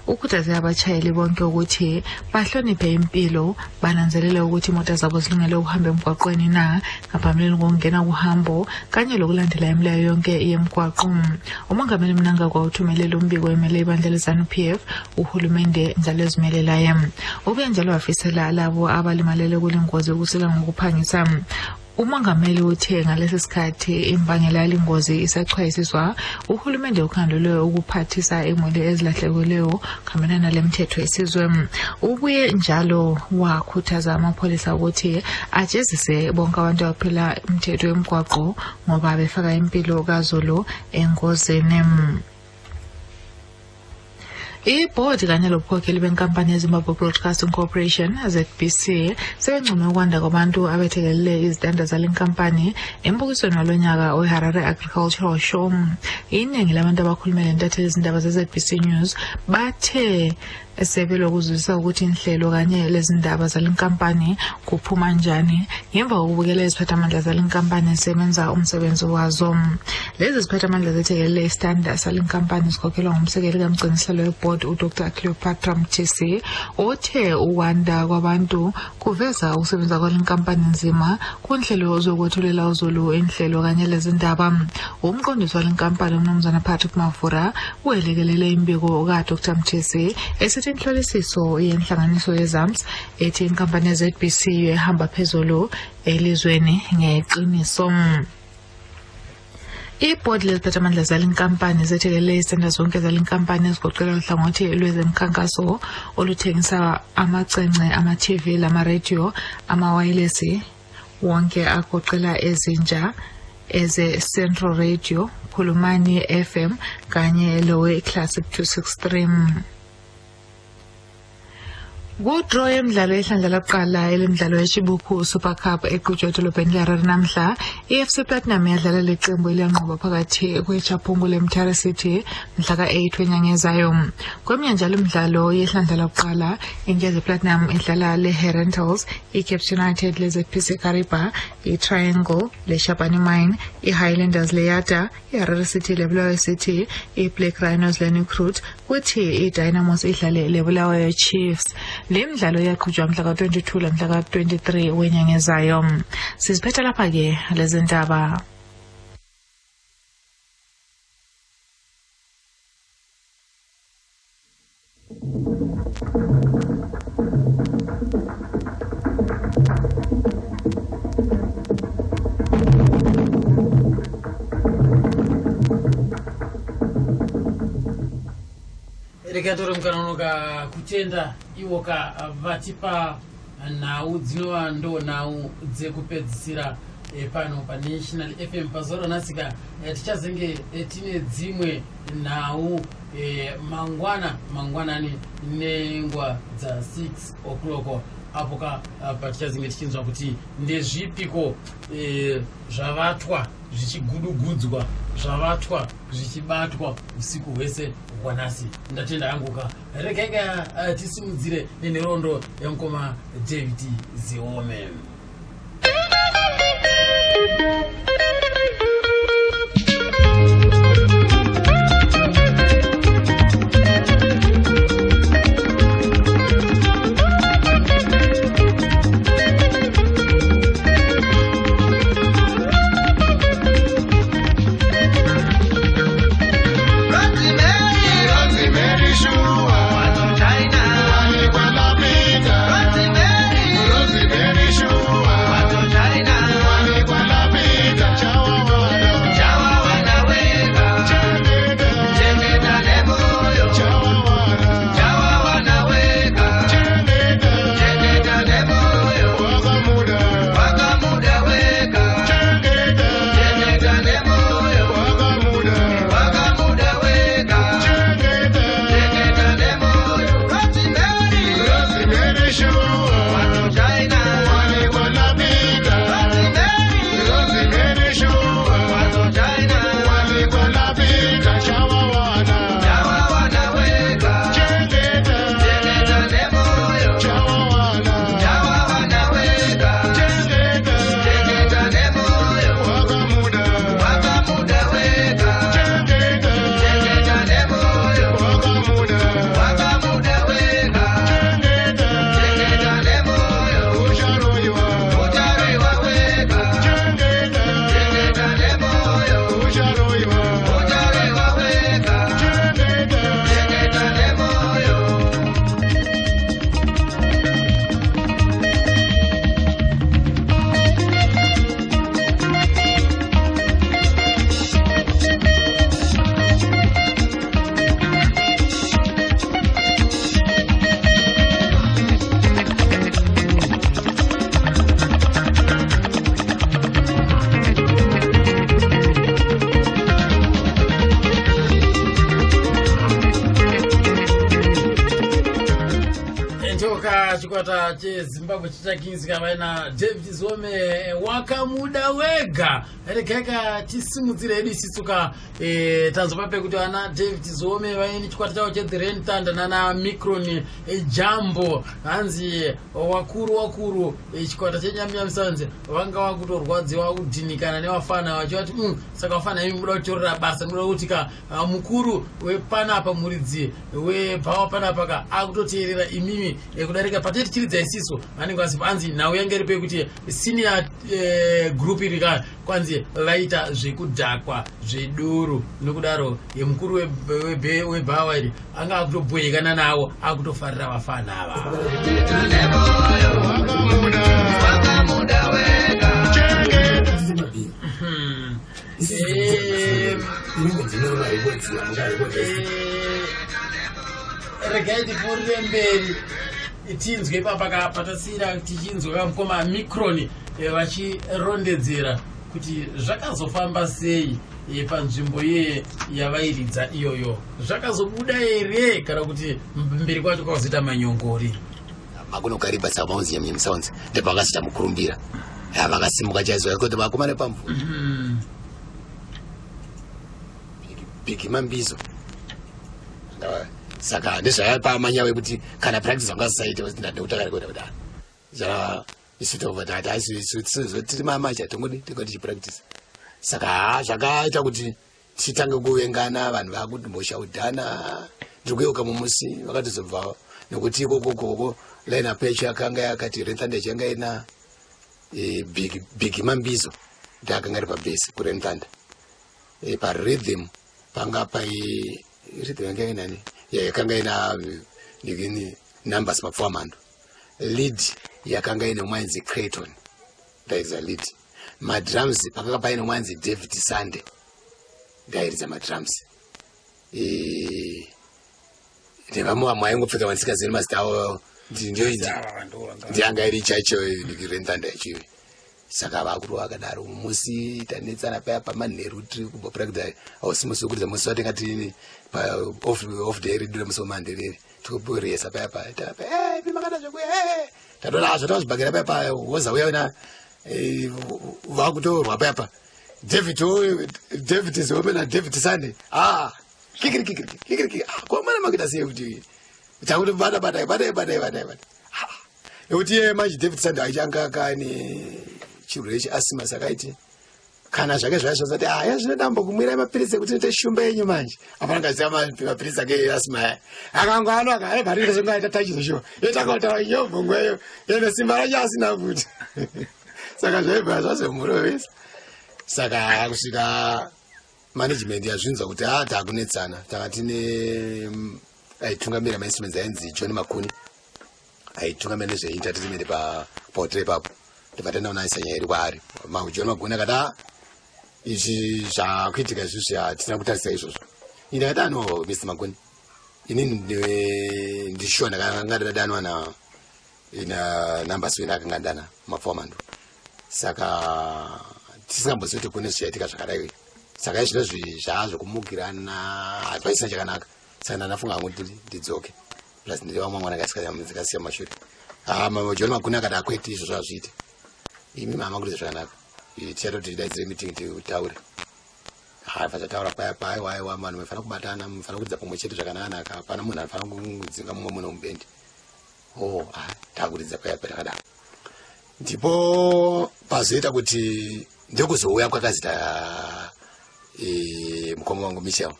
Ukhuthaze abatshayeli bonke ukuthi bahloniphe impilo, bananzelele ukuthi imota zabo zilungele ukuhamba emgwaqweni na ngaphambilini kokungena kuhambo, kanye lokulandela imilayo yonke yemgwaqo. Umongameli Mnangagwa uthumele lo mbiko emele ibandla leZANU-PF, uhulumende, njalo ezimelelayo. Ubuye njalo wafisela labo abalimalele kulengozi ukusila ngokuphangisa. Umongameli uthe ngalesi sikhathi imbangela yalingozi isachwayisiswa, uhulumende ukhangelelwe ukuphathisa imuli ezilahlekelweyo kuhambelana nale mithetho yesizwe. Ubuye njalo wakhuthaza amapholisa ukuthi ajezise bonke abantu abaphila imithetho yemigwaqo ngoba befaka impilo kazulu engozini. Ibhodi kanye lobukhokheli benkampani yeZimbabwe Broadcasting Corporation, ZBC, sebencome ukwanda kwabantu abethekelele izitanda zale nkampani embukisweni walo nyaka weHarare Agricultural Show. Iningi labantu abakhulume lentatheli izindaba ze-ZBC News bathe Sebelokuzwisisa ukuthi inhlelo kanye lezindaba zalenkampani kuphuma njani ngemva kokubukela iziphathamandla zalenkampani zisebenza umsebenzi wazo. Lezi ziphathamandla zethekelele isitanda salenkampani zikhokhelwa ngumsekeli kamgcinisihlalo webhodi uDr Cleopatra Mthisi, othe ukwanda kwabantu kuveza ukusebenza kwalenkampani nzima kunhlelo zokwethulela uzulu inhlelo kanye lezindaba. Umqondisi walenkampani umnumzana Patrick Mavura welekelele imbiko kaDr Mthisi esithi inhlolisiso yenhlanganiso yeZAMS ethi inkampani ye-ZBC ehamba phezulu elizweni ngeqiniso. Ibhodi leziphathamandla zalenkampani zethekelele izitenda zonke zalenkampani ezigoqela uhlangothi lwezemikhankaso oluthengisa amacence, ama-TV lamaradio, amawayilesi wonke agoqela ezintsha eze-Central Radio, Khulumani FM kanye lowe-Classic 263. Kudraw yemidlalo yehlandla lakuqala elemidlalo yeChibuku Super Cup eqhutshwa edolobheni leHarare namhla, i-FC Platinum yadlala leqembu eliyanqoba phakathi kweChapungu leMutare City mhla ka-8 wenyanga ezayo. Kweminye njalo imidlalo yehlandla lakuqala, iNkezi Platinum idlala le-Herentals, i-Caps United le-ZPC Kariba, i-Triangle le-Shabani Mine, i-Highlanders le-Yada, i-Harare City leBulawayo City, i-Black Rhinos le-New kuthi i-Dynamos idlale leBulawayo Chiefs. Le midlalo iyaqhutshwa mhla ka-22 lamhla ka-23 wenyanga ezayo. Siziphetha lapha-ke lezi ndaba. Rega tore mukana unoka kutenda iwoka vatipa nhau dzinova ndo nhau dzekupedzisira pano paNational FM pazuva ranhasika. Tichazenge tine dzimwe nhau mangwana mangwanani nenguva dza 6 o'clock apo ka patichazenge tichinzwa kuti ndezvipiko zvavatwa zvichigudugudzwa, zvavatwa zvichibatwa usiku hwese hwanhasi. Ndatenda hanguka. Regai tisimudzire nenhoroondo yamukoma David Ziome. Rosemary, Rosemary, Shua. chikwata cheZimbabwe chichakings kavaina David Zome, wakamuda wega. Regaika tisimudzire hedu isisuka. Tanzwa pekuti vana David Zome vaine chikwata chavo cheThe Rain Thunder nana Micron Jambo. Hanzi wakuru wakuru, chikwata cheNyaminyami Sounds vanga vakutorwadziwa kudhinikana nevafana, vachivati, saka vafana imi muda kutorera basa, muda kuti ka mukuru wepanapa, muridzi webhawa panapa ka akutoteerera imimi kudarika patei tichiridza isisu." Vanenge vasipo. Anzi nhau yange iri pekuti senior group iri ka kwanzi vaita zvekudhakwa zvedoro. Nokudaro mukuru webhawa iri anga akutobhoyekana navo, akutofarira vafana ava. Regai tipfuurire mberi tinzwe ipapa patasiyira, tichinzwa kamukoma Micron vachirondedzera kuti zvakazofamba sei panzvimbo iye yavairidza iyoyo. Zvakazobuda here kana kuti mberi kwacho kwakazoita manyongori? Makuno Kariba, saka maunzi Nyaminyami Sounds ndepakazoita mukurumbira. Vakasimuka chaizvo kuti vakomana pamvu Bigi Mambizo. Saka ndezvayapamanya wekuti kana practice vangasaite ndekutakarekoda kuti zvaa isu tobva tati isu tiri mamacha, tongodi tinga tichipractice. Saka ha, zvakaita kuti titange kuvengana, vanhu vakumboshaudhana. Ndiri kuyeuka mumusi vakatozobva nekuti ikokokoko line up yacho yakanga yakati Rain Thunder yacho yanga ina Big Mambizo, ndiakanga ari pabass kuRain Thunder. Parhythm panga pai rhythm yanga inani? Yakanga ina nikini Numbers Mapfuamando. Lead yakanga ine mwanzi Clayton, ndairidza lead. Madrums pakanga paine mwanzi David Sunday, ndairidza madrums. Nevamwe vamwe aingopfeka vandisikazivi mazita avo. Ndianga iri chaicho Rain Thunder yacho. Saka vakuru vakadaro musi tanetsana paya pamanheru tiri kumbopractice. Hausi musi wekuridza, musi watinga tiri off day redu remusi wemanderere, tikuboresa paya pa makada zvekuya tatorazvo tazvibhakira paya pa woza uya na vakutorwa paya pa David David Zome naDavid Sunday. Ah, kikiri kikiri kikiri kikiri. Ah, komana makuita sei kuti takuti bata bata bata bata bata bata? Nekuti iye manje David Sunday achanga kane chirwere cheasthma, saka aiti kana zvake zvaya zvazati, ah, ya zvinodambo kumwira mapirisi ekuti noite shumba yenyu. Manje apana ngaziva mapirisi ake easthma aya akango ano akaibharira zvonga aita tachizoshuwa yetakautaura nyobvongweyo ende simba racho asina futi. Saka zvaibva zvazomurovesa. Saka kusvika management yazvinzwa kuti a takunetsana, tanga tine aitungamira mainstruments ainzi John Makuni, aitungamira nezveentertainment pahotel ipapo. Ndobva tandaona nyaya iri kwaari. John Makuni akati, a izvi zvakuitika izvizvi hatina kutarisa izvozvo. Ini ndakati, ano Mr Makuni, inini ndishuwa ndakanga ndadanwa na Numbers wena akanga ndana Mapfuamando, saka tisingambozivi kuti kune zvichaitika zvakadai. Saka izvinozvi zvaazvekumukirana, hapaisina chakanaka. Saka ndanafunga hangu kuti ndidzoke, plus ndiri vamwe mwana ndikasiya mashure. John Makuni akati, akwete, izvozvo hazviite, imi mama kuridza zvakanaka, tichatoti tidaidzire meeting titaure. Haifa zvataura paya pa, aiwa aiwa, vanhu mufanira kubatana, mufanira kuridza pamwe chete zvakanaka, hapana munhu anofanira kudzinga mumwe munhu mubendi. Oh, ah, takuridza paya pa takadaro. Ndipo pazoita kuti ndokuzouya kwakazita mukoma wangu Michel,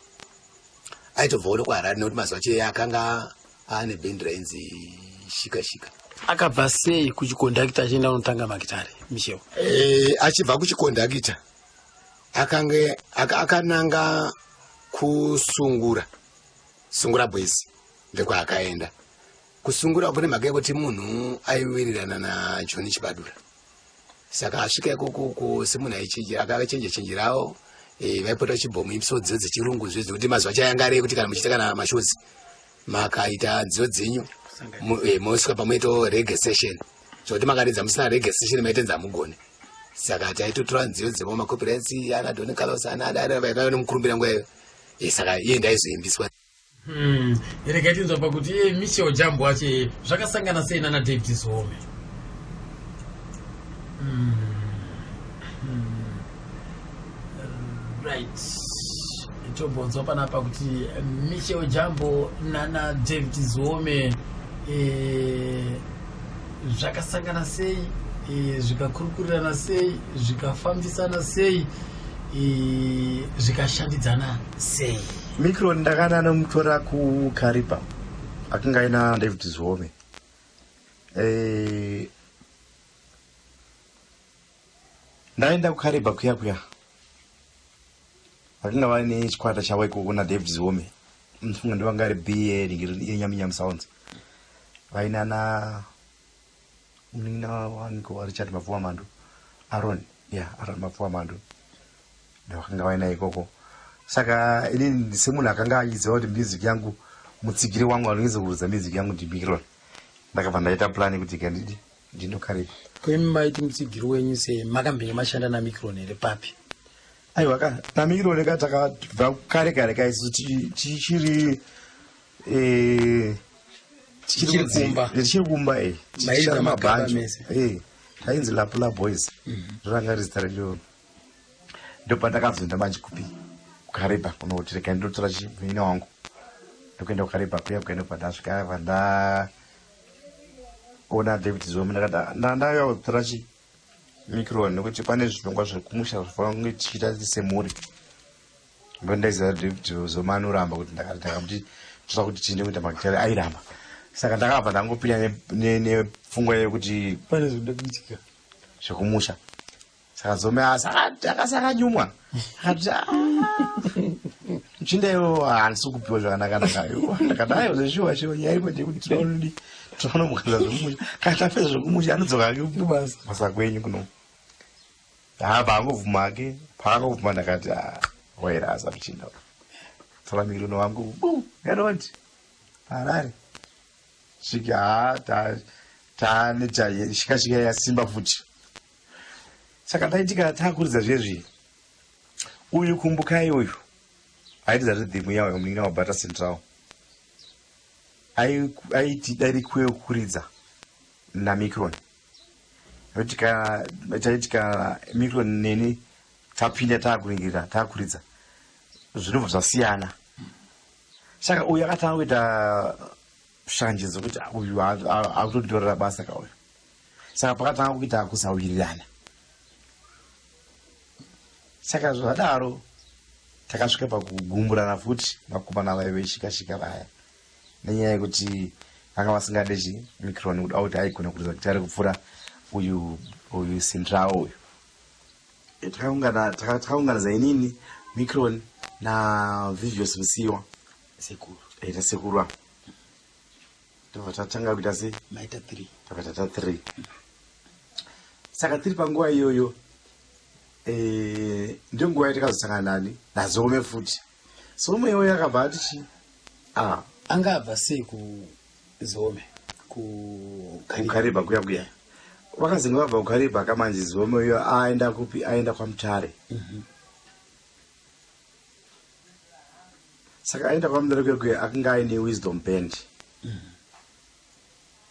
aitobvawo nekuHarare, nekuti mazuva acho akanga ane bhendi rainzi Shika Shika. Akabva sei kuchikondakita achienda kunotanga magitare, Michel? Achibva kuchikondakita akange akananga kuSungura, Sungura Boys ndekwaakaenda. Kusungura kune mhaka yekuti munhu aiwirirana naJohn Chibadura. Saka asvika ikokoko semunhu akachenja chenjerawo, vaipota vachibhomuipisawo nziyo dzechirungu zve dzekuti mazuva acho ayanga ari ekuti kana muchiita kana mashozi makaita nziyo dzenyu, mosvika pamoitawo reggae session, zvokuti makaridza musina reggae session maitenzi hamugone. Saka taitotora nziyo dzemo macopyrights ana Don Carlos, ana adari vaikava nemukurumbira nguva iyo. Saka iye ndaizoimbiswa. Regai tinzwa pakuti iye Michel Jambo wacho iye zvakasangana sei nana David Zome. Right, tombonzwa panapa kuti Michel Jambo nana David Zome zvakasangana sei, zvikakurukurirana sei, zvikafambisana sei, zvikashandidzana sei. Micron ndakana nomutora kuKariba, akanga aina David Zome. Ndaenda kuKariba kuya kuya, vakanga vaine chikwata chavo ikoko naDavid Zome. Mufunga ndovanga ari ba yeNyaminyami Sounds, vainana munin'ina wangu Richard Mapfuwa Mando, Aron, ya Aron Mapfuwa Mando, ndovakanga vaina ikoko. Saka inini semunhu akanga achiziva kuti music yangu, mutsigiri wangu anonyatsa kuridza music yangu ndiMicron, ndakabva ndaita plan kuti kandidi ndindoKariba. Koimi maiti mutsigiri wenyu sei? Makambenge mashanda naMicron here, papi? Aiwa ka, naMicron ka takabva kare kare ka isu tichiri tichiri kumba. Tichiri kumba e. Mairidza magaba mese. Tainzi Lapula Boys, ndoranga ri zita redu. Ndopandakazoenda manje kupi? KuKariba, kunoti regai ndinotora chimuina wangu. Ndokuenda kuKariba kuya kuenda. Pandasvika, pandaona David Zome, ndakati ndauya kutora chi Micron nekuti pane zvirongwa zvekumusha zvofanira kunge tichiita semhuri. Ndo ndaiziva David Zome anoramba kuti ndakati ndakamuti toda kuti tiende kuita magitare, airamba. Saka ndakabva ndangopinda nepfungwa yekuti pane zvinoda kuitika zvekumusha. Saka Zome akasakanyumwa, akati, "Ah, muchinda iwo handisi kupiwa zvakanaka." Ndakati, "Aiwa, zveshuwa shuwa, nyaya iripo ndeyekuti tinoonodi tinonomukaza zvekumusha. Kana tapedza zvekumusha, anodzoka ake kubasa kwenyu kuno." Haabva angobvuma ake. Paakangobvuma, ndakati, "Ah, wairasa muchinda, tora Micron wangu bu yaroti Harare." Svika ha taane shika shika yasimba futi. Saka taitika takuridza zvezvi, uyu Kumbukai uyu airidza rhythm yayo, munin'ina waBata Central, aiti darikwe kuridza naMicron, nekuti kana taiti kana Micron neni tapinda taakuringirira taakuridza, zvinobva zvasiyana. Saka uyu akatanga kuita shanje dzokuti uyu akutonditorera basa kauyu. Saka pakatanga kuita kusawirirana. Saka zvadaro takasvika pakugumburana futi vakomana vaive veshikashika vaya, nenyaya yekuti vanga vasingade chi Micron, kuda kuti aigona kuridza gitare kupfuura uyu Central uyu. Takaunganidza inini, Micron naVivios Musiwa. Sekuru. Tasekuru ava, tobva tatanga kuita sei? Maita 3. Tobva tata 3. Saka tiri panguva iyoyo, ndiyo nguva yatakazosangana nani, naZome futi. Zome iyoyo akabva ati chi ah, anga abva sei kuZome? KuKariba kuya kuya vakazinge vabva kuKariba kamanje. Zome iyo aenda kupi? Aenda kwaMutare. Saka aenda kwaMutare kuya kuya, akanga aine Wisdom Band,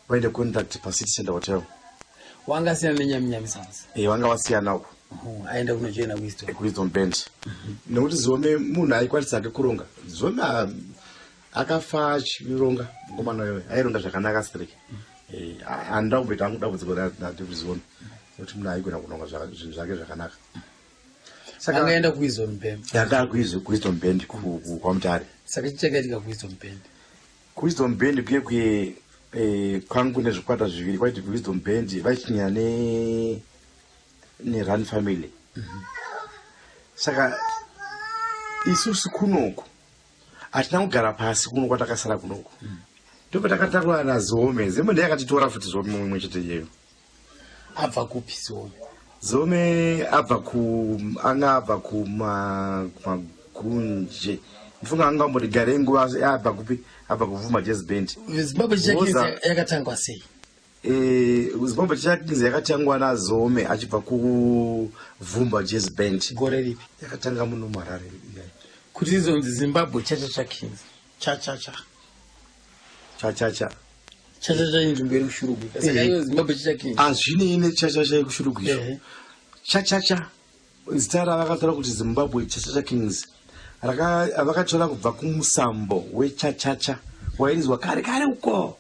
vaine contract paCity Center Hotel. Wanga asiyana neNyaminyami Sounds? Vanga vasiyana uko. Aenda kunojoina Wisdom. Wisdom Band, nekuti Zome munhu aikwanisa ake kuronga. Zome akafa achironga, mukomana uyoyo aironga zvakanaka straight. Handida kumboita hangu dambudziko naDavid Zome, nekuti munhu aigona kuronga zvinhu zvake zvakanaka. Angaenda kuWisdom Band? Yanga kuWisdom Band kwaMutare. Saka chichakaitika kuWisdom Band? KuWisdom Band kuye kuye kwangu nezvikwata zviviri. Kwaiti kuWisdom Band vaichinya neRun Family. Saka isusu kunoku hatina kugara pasi kuno kwatakasara kunoku, ndobva takatakura naZome. Zome ndiye akatitora futi, Zome mumwe chete iyeyo. Abva kupi Zome? Zome abva ku anga abva kumagunje, ndifunga anga amboti garei nguva. Abva kupi? Abva kuVhuma Jazz Band. Zimbabwe Chichakins yakatangwa sei? Zimbabwe Chichakins yakatangwa naZome achibva kuVhumba Jazz Band. Gore ripi? Yakatanga muno muHarare. Kuti izonzi Zimbabwe Chacha Kings? Chachacha. Chachacha. Chachacha inzvimbo iri kuShurugwi. Saka iyo Zimbabwe Chacha Kings. Hazvinei nechachacha yekuShurugwi izvo. Chachacha zita ravakatora kuti Zimbabwe Chachacha Kings vakatora kubva kumusambo wechachacha wairidzwa kare kare uko.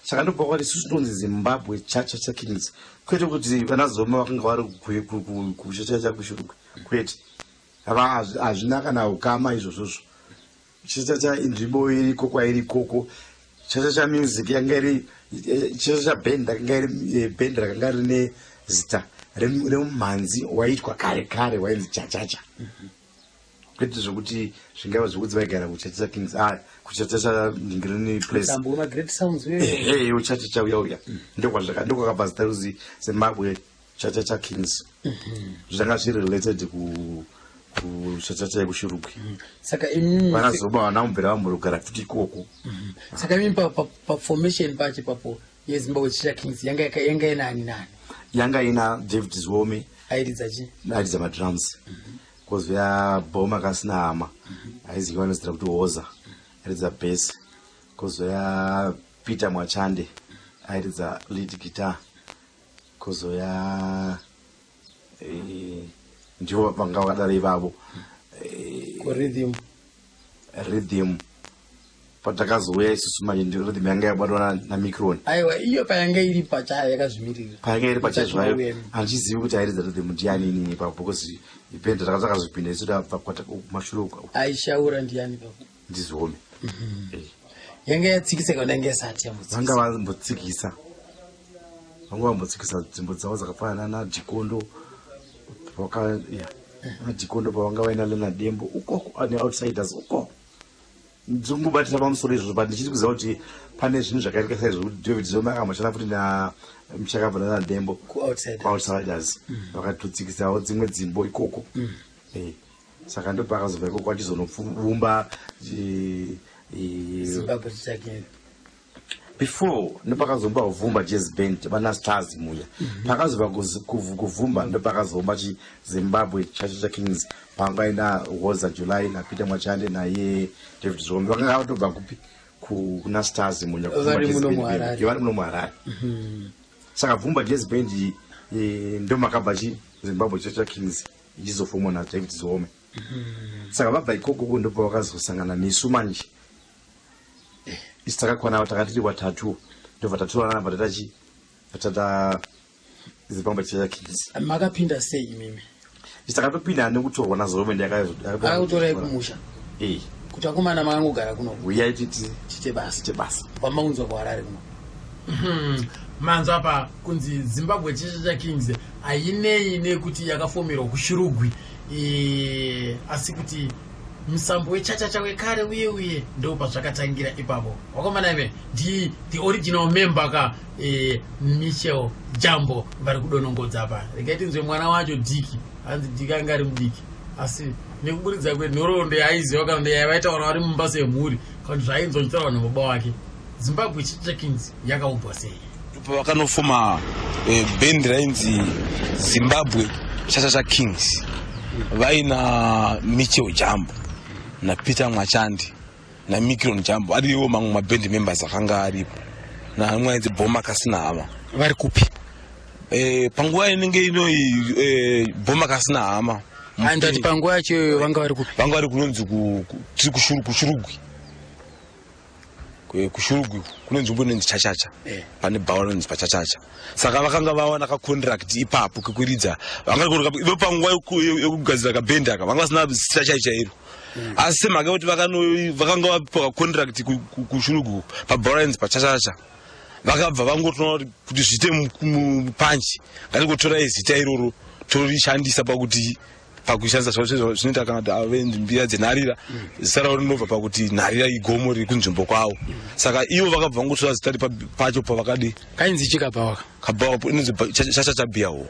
Saka ndobva kwati isusu tinonzi Zimbabwe Chachacha Kings, kwete kuti vana Zoma vakanga vari kuchachacha kuShurugwi, kwete. Hazvina kana ukama izvozvozvo. Chachacha inzvimbo iriko kwairi ikoko. Chachacha music yanga iri Chachacha band rakanga iri band rakanga rine zita remumhanzi waiitwa kare kare wainzi Chachacha, kwete zvokuti zvingava zvokuti vaigara kuChachacha Kings, ah, kuChachacha Green Place. Musambo wemaGreat Sounds. Ehe, uchachacha uya uya, ndokwakabva zita ruzi Zimbabwe Chachacha Kings. Zvanga zviri related kuchachacha yekuShurugwi. Saka imimi Vana Zoba vana mubvira vamborogara futi ikoko. Saka imimi paformation pacho papo yeZimbabwe Chacha Kings yanga ina ani nani? Yanga ina David Zome. Airidza chi? Airidza madrums. Kozouya Boma Kasina Hama, aiziviwa nezita rekuti Hoza, airidza bass. Kozouya Peter Mwachande, airidza lead guitar. Kozouya ndivo vanga vakadaro ivavo. Rhythm? Rhythm patakazouya isusu manje ndi rhythm yanga yabatwa naMicron. Aiwa, iyo payanga iri pachayo yakazvimirira. Payanga iri pachayo zvayo, handichizivi kuti airidza rhythm ndiani inini ipapo, because band takazopinda isu tabva kumashure uko. Aishaura ndiani papo? NdiZome. Yanga yatsikisa kana yanga isati yambotsikisa? Vanga vambotsikisa, vanga vambotsikisa dzimbo dzavo dzakafanana naDhikondo ya naDhikondo, pavanga vaina Lenadembo ukoko neOutsiders uko. Ndingobatira pamusoro izvozvo, but ndichiri kuziva kuti pane zvinhu zvakaitika saizvo kuti David Zome akamboshanda futi namuchakabva naNadembo. KuOutsiders. Outsiders vakatotsikisawo dzimwe dzimbo ikoko. Saka ndopakazobva ikoko achizonobvumba Zimbabwe Chacha Kings. Before ndopakazomba Vhumba Jazz Band, vana Stars muya. Pakazobva kuVhumba ndopakazomba chiZimbabwe Chachacha Kings, pangaenda Woza July naPeter Mwachande naye David Zombe, vakanga vatobva kupi? Kuna Stars munya, kuVhumba Vari Jazz muno Band. muHarare. Vari muno muHarare. Saka Vhumba Jazz Band ndo makabva chi Zimbabwe Chacha Kings ichizofomwa naDavid Zome. Saka vabva ikoko ndobva vakazosangana nesu manje. Isi takakwana, takati tiri watatu, ndobva tatorana, bva tatachi tata Zimbabwe Chacha Kings. Makapinda sei imimi? Isi takatopinda nekutorwa naZome. Akakutorai kumusha? Eh. Kuti akomana makangogara kuno? Uyai titi tiite basa. Tiite basa. Vamaunzwa kuHarare kuno. Manzwa apa kunzi Zimbabwe Chachacha Kings hainei nekuti yakafomerwa kuShurugwi, asi kuti musambo wechachacha wekare uye uye ndo pazvakatangira ipapo. Wakomana ime ndi the original member ka, Michel Jambo vari kudonongodza apa. Regai tinzwe mwana wacho Dhiki. Hanzi Dhiki anga ari mudiki, asi nekuburidza kwenhoroondo yaaiziva kana yavaitaura vari mumba semhuri kana kuti zvainzwa chitaurwa nababa wake, Zimbabwe Chacha Kings yakaumbwa sei? Pavakanofoma bhendi rainzi Zimbabwe Chachacha Kings, vaina Michel Jambo naPeter Mwachandi naMicron Jambo, ariwo mamwe maband members akanga aripo, namwe ainzi Boma Kasina Hama. Vari kupi? Panguva inenge inoi Boma Kasina Hama. Andati panguva yacho iyoyo vanga vari kupi? Vanga vari kunonzi tiri kuShurugwi. KuShurugwi kune nzvimbo inonzi Chachacha. Pane bhawa rinonzi paChachacha. Saka vakanga vawana kacontract ipapo kekuridza. Vanga ivo panguva yekugadzira kabhendi aka vanga vasina zita chai chairo, asi semhaka yekuti vakanga vapiwa kacontract kuShurugwi pabhawa rinonzi paChachacha, vakabva vangotoona kuti zviite mupanchi, ngatingotorai zita iroro torishandisa pakuti pakushandisa zvinoita kana kuti ave mbira dzenharira. Zita ravo rinobva pakuti Nharira igomo riri kunzvimbo kwavo. Saka ivo vakabva vangotora zita pacho pavakadi. Kainzi chikabhawa? Kabhawa inonzi Chachacha Beer.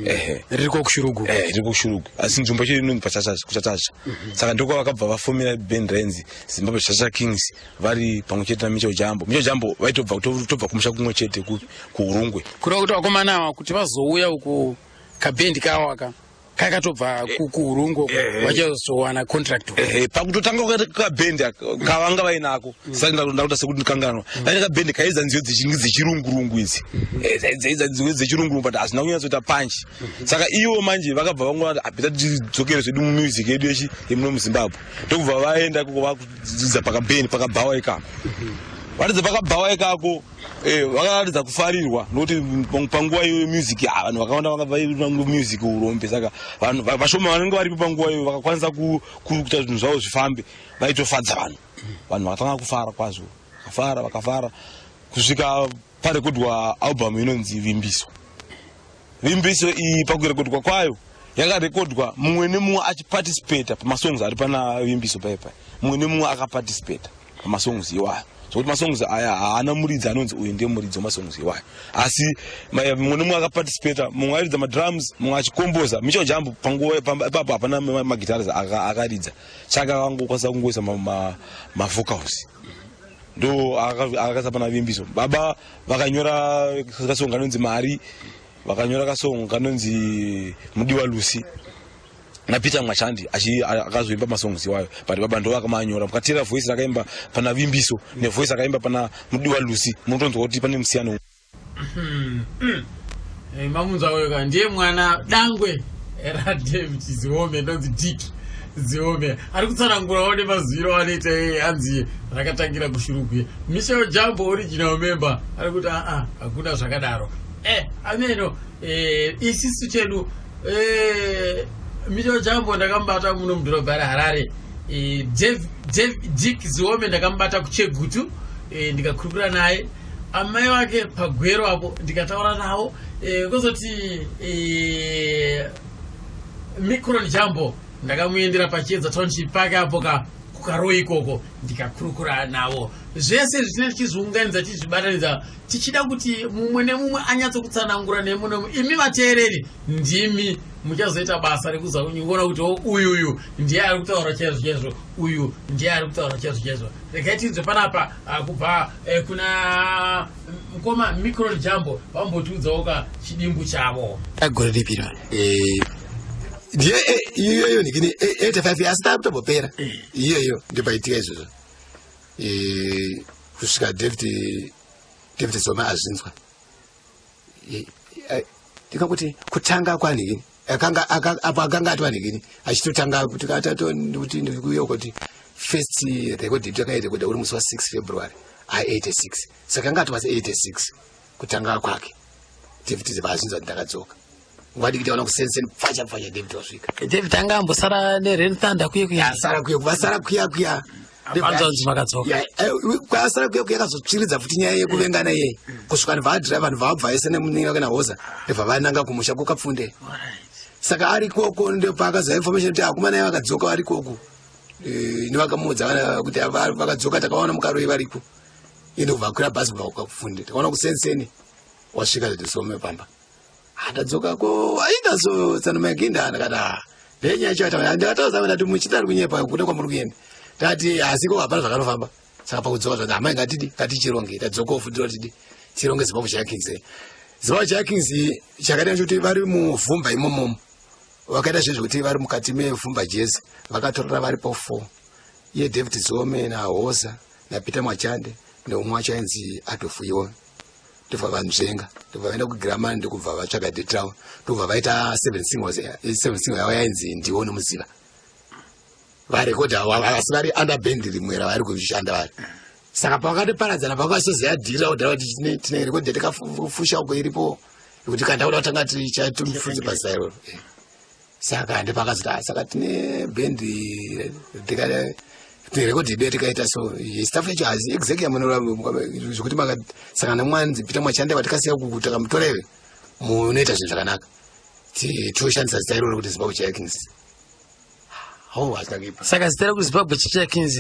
Ehe. Ririko kuShurugu? Eh, riri kuShurugu, asi nzvimbo yacho inonzi paChachacha, kuChachacha. Saka ndiko vakabva vafomera band rainzi Zimbabwe Chachacha Kings, vari pamwe chete naMichel Jambo. Michel Jambo vaitobva tobva kumusha kumwe chete kuUrungwe. Kureva kuti vakomana ava kuti vazouya uku kabhendi kavo aka. Kakatobva kuurungu vachazowana contract. Ehe, pakutotanga kabhendi kavanga vainako, saka ndakuta sekuti ndikanganwa, vaine kabhendi kairidza nziyo dzechirungurungu idzi. Dzaidza nziyo dzechirungurungu, but hazvina kunyatsoita panchi. Saka ivo manje vakabva vangoona kuti better tidzokere zvedu mumusic yedu yechi yemuno muZimbabwe, ndokubva vaenda ikoko vakudzidza pakabhendi pakabhawa ikako. Varidza pakabhawa ikako, vakaratidza kufarirwa nokuti panguva iyoyo music, ah, vanhu vakawanda vanga vaira music urombe. Saka vanhu vashoma vanenge varipo panguva iyoyo vakakwanisa kuita zvinhu zvavo zvifambe, vaitofadza vanhu. Vanhu vakatanga kufara kwazvo, vakafara, vakafara kusvika parekodwa album inonzi Vimbiso. Vimbiso iyi, pakurekodwa kwayo, yakarekodwa mumwe nemumwe achiparticipata pamasongs ari pana Vimbiso paipai. Mumwe nemumwe akaparticipata pamasongs iwayo, zvokuti masongs aya haana muridzi anonzi uyu ndiye muridzi wemasongs iwayo, asi mumwe nemumwe akaparticipata. Mumwe airidza madrums, mumwe achikomboza. Michel Jambo panguva ipapo hapana magitars akaridza, chake akangokwanisa kungoisa mavocals, ndo akaisa pana Vimbiso. Baba vakanyora kasong kanonzi Mari, vakanyora kasong kanonzi Mudiwa Lucy, naPeter Mwachandi akazoimba masongs iwayo, but baba ndo vakamanyora. Mukateera voice rakaimba pana Vimbiso nevoice rakaimba pana Mudiwa Lucy, munotonzwa kuti pane musiyano. Mamunzwa weka ndiye mwana dangwe raDavid Ziome, ndonzi Dick Ziome, ari kutsanangurawo nemazwiro anoita iye. Hanzi rakatangira kuShurugwi. Michel Jambo, original member, ari kuti aa, hakuna zvakadaro. Ameno isisu chedu. Michel Jambo ndakamubata muno mudhorobha reHarare. Dick Ziome ndakamubata kuChegutu, ndikakurukura naye. Amai vake pagwero apo ndikataura navo. Kuzoti Micron Jambo ndakamuendera paChiedza Township pake apo ka kuKaroi ikoko, ndikakurukura navo. Zvese zvitinenge tichizviunganidza, tichizvibatanidza, tichida kuti mumwe nemumwe anyatsokutsanangura nemumwe nemumwe. Imi vateereri ndimi muchazoita basa rekuza kuona kuti o uyuyu ndiye ari kutaura chaizvo chaizvo, uyu ndiye ari kutaura chaizvo chaizvo. Regai tinzwe panapa kubva kuna mukoma Micron Jambo, vambotiudzawo ka chidimbu chavo. Gore ripi iro? Ndiye iyoyo ndikini 85, asi takutombopera iyoyo. Ndopaitika izvozvo, kusvika David Zoma azvinzwa. Ndingakuti kutanga kwanhikini akanga apo akanga ati vanhikini achitotanga kuti ndikuyo kuti first record takairekoda uri musi wa6 February i86, saka anga ati wasi 86 kutanga kwake. David Zoma azvinzwa kuti ndakadzoka nguva diki, taona kusensen pfacha pfacha, David wasvika. David anga ambosara neRed Thunder kuye kuye? Asara kuye, vasara kuya kuya. Vanzanzi makadzoka. Ya, kwasara kuya kuya, akazotsviridza futi nyaya yekuvengana iyei kusvika vanhu vaadhira, vanhu vabva ese nemuninga wake naHoza, ndobva vananga kumusha kuKapfunde. Saka ari koko ndopaakaziva information kuti akomana iye vakadzoka vari koko. Nevakamuudza kuti vakadzoka, takaona muKaroi variko. Iye ndokubva akwira bhazi kubva kuKapfunde, takaona kusenseni wasvika zvitisome pamba, ndadzoka ko aita so tsanomaginda. Ndakati, "Ah, ndenyaya yacho." Ndakataura ndati muchiti ari kunyepa kune kwamuri kuenda. Tati asi ko hapana zvakanofamba. Saka pakudzoka zvanzi, "Amai, ngatidi ngatichironge." Tadzokawo futi, totidi tironge Zimbabwe Shaya Kings. Zimbabwe Shaya Kings chakaita chekuti vari muvhumba imomomo, vakaita zvezvekuti vari mukati mevhumba jezi, vakatorana varipo four, iye David Zome naHoza naPeter Mwachande neumwe wacho ainzi Adolf Iwon. Ndobva vanzvenga, ndobva vaenda kuGiramani, ndokubva vatsvaga date ravo, ndobva vaita seven singles. Seven single yavo yainzi Ndiwo Nomuziva. Varekodha asi vari under band rimwe ravari kushanda vari. Saka pavakatoparadzana, pavakasoziva dhiri ravo dhara kuti tine rekodhi yatakafusha uko iripo yekuti kana takuda kutanga tichatumufudze basa iroro. Saka ndepakazoti, "Ah, saka tine bhendi, tine rekodhi yedu yatikaita." So staff yacho hazi exactly yamunoreva zvekuti makasangana nemwanzi Peter Mwachande vatikasiya kuku, takamutoreve munoita zvinhu zvakanaka. Toshandisa zita iroro kuti Zimbabwe Shaya Kings. Oh, hazina kuipa. Saka zita rekuti Zimbabwe Shaya Kings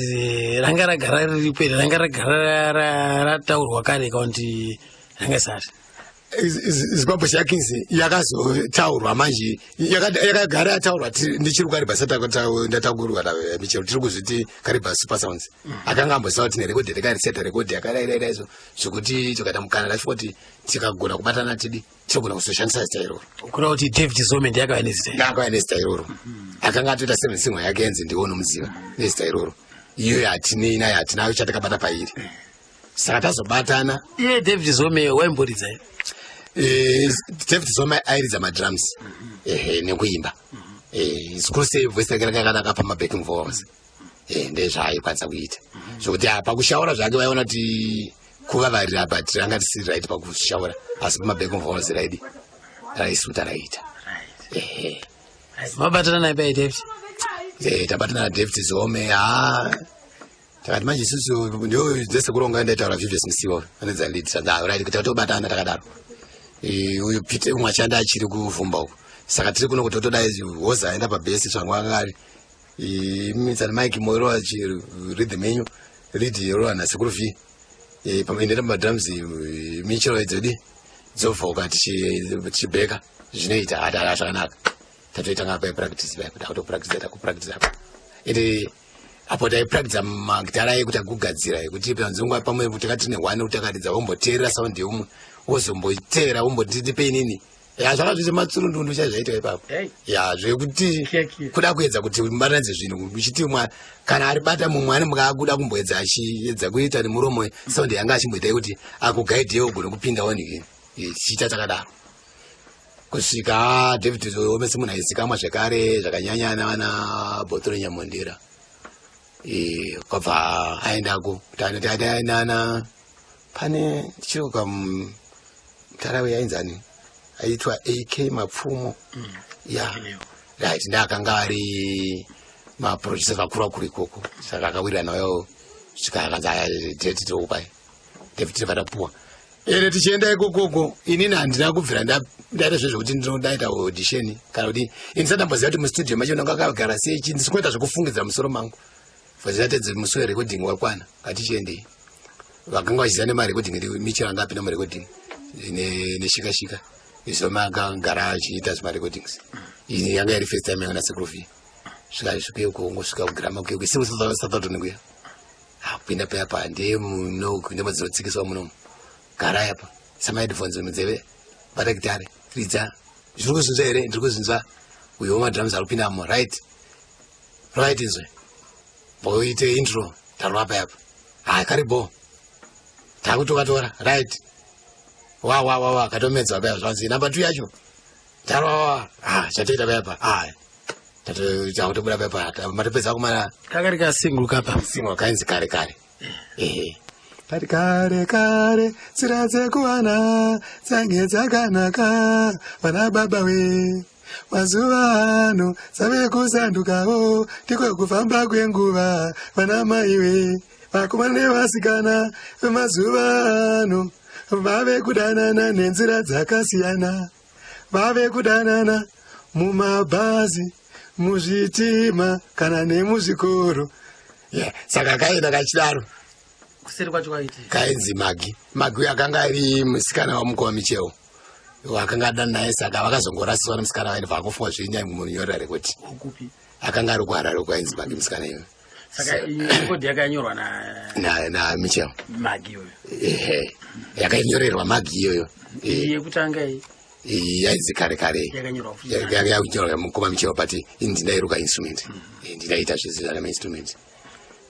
ranga ragara riripo here? Ranga ragara rataurwa kare kana kuti ranga sati? Zimbabwe Shaya Kings yakazotaurwa manje, yakagara yataurwa ndichiri kuKariba. Ndatakurwa michero tiri kuzviti Kariba Super Sounds. Akanga amboziva kuti nerekodhi yatakariseta, rekodhi yakadaidaidaizvo, zvekuti tikaita mukana tachifa kuti tikagona kubatana tidi. Tinogona kuzoshandisa zita iroro. Kureva kuti David Zome ndiye akauya nezita iri. Akauya nezita iroro. Akanga atoita seven single yake yanzi ndiwe unomuziva nezita iroro. Iyoyo hatinei nayo, hatinayo chatakabata pairi. Saka tazobatana. Iye David Zome waimboridza here? David Zome airidza madrums, ehe, nekuimba. Zvikuru sei voice rake ranga rakanaka pamabacking vocals. Ndezvaaikwanisa kuita zvokuti apa kushaura zvake vaiona kuti kuvavarira, but ranga risiri right pakushaura, asi pamabacking vocals raidi raisuta raiita, ehe. Mabatana naye pai David? Tabatana naDavid Zome. Ha, takati manje isusu ndio dzese kuronga ndaitaura Vivius Musiwa anedza lead saka right kuti tatobatana takadaro. Uyu Peter umwe achanda achiri kuvhumba uko, saka tiri kuno kuti totodai hoza aenda pabhesi zvangu anga ari mitsani Mike Moiro achi rhythm yenyu lead yerowa nasekuru V, pamaendera pamadrums michero dzedi dzovhoka tichibheka zvinoita hata zvakanaka. Tatoita nga pai practice pai takutopractice takupractice apa ende apo taipractice magitara ekuti akugadzira ekuti panzungu pamwe takati ne one kuti takaridza womboteerera sound yeumwe wozomboteera womboti inini ya zvanga zvise matsurundundu chaizvaitwa ipapo ya zvekuti kuda kuedza kuti mubatanidze zvinhu uchiti mwa kana ari bata mumwe anenge akuda kumboedza achiedza kuita nemuromo sound yanga achimboita kuti akugaidhewo ugone kupindawo niki tichiita takadaro kusvika David Omese munhu aizikamwa zvekare zvakanyanya navana Bhotoro Nyamondera. Kwabva aendako nana pane tichiri kamutarawe yainzani aitwa AK Mapfumo ya right ndaakanga ari maproducer vakuru vakuru ikoko, saka akawirirana nayo svika akanzi date tikupai David tiri ere tichienda ikokoko. Inini handina kubvira ndaita zvezvekuti ndinodaita audition kana kuti ini ndisati kuti mustudio macho ndanga akagara sei chi ndisi kuita zvekufungidzira musoro mangu vazivatedze musi werecording wakwana ngatichiendei. Vakanga vachiziva nemarecording michero anga apinda murecording neshika shika izvo makagara achiita zvimarecordings. Ini yanga iri first time yanga nasekuru V svika svike uko ngosvika kugirama kuye kuisiku Southampton kuya kupinda paya pa ndiye muno ndemo dzinotsikiswa munomu gara apa samaheadphones munzeve bata gitare ridza zviri kuzvinzwa here ndiri kuzvinzwa uyo wemadrums ari kupindamo right right izwe boite intro tarwa payapa ha karibo takutokatora right wa wa wa wa katomedzwa paya zvanzi number 2 yacho tarwa wa ha chatoita payapa ha takutobuda payapa matopedza kumana. Kakari kasingle kapa? Single kainzi Kare Kare, ehe. Pari kare kare nzira dzekuwana dzange dzakanaka vana baba we mazuva ano dzave kusandukawo ndiko kufamba kwenguva vana mai we vakomana nevasikana vemazuva ano vave kudanana nenzira dzakasiyana vave kudanana mumabhazi muzvitima kana nemuzvikoro, yeah. Saka kaenda kachidaro. Kuseri kwacho kwaiti? Kainzi Magi. Magi uyo akanga ari musikana wamukoma Micheo wakanga adana naye, saka vakazongorasiswa nemusikana wainobva akofunga zviri munyorera rekoti. Kupi? Akanga ari kuHarare kwainzi Magi musikana iyoyo. Saka rekodi yakanyorwa na na Micheo. Magi iyoyo? Ehe, yakainyorerwa Magi iyoyo. Iyi yekutanga iyi? Iyi yainzi Kare Kare. Yakanyorwa futi? Yakunyorwa mukoma Micheo, but ini ndinairuka instrument. Ndinaita zvese zvana mainstrument,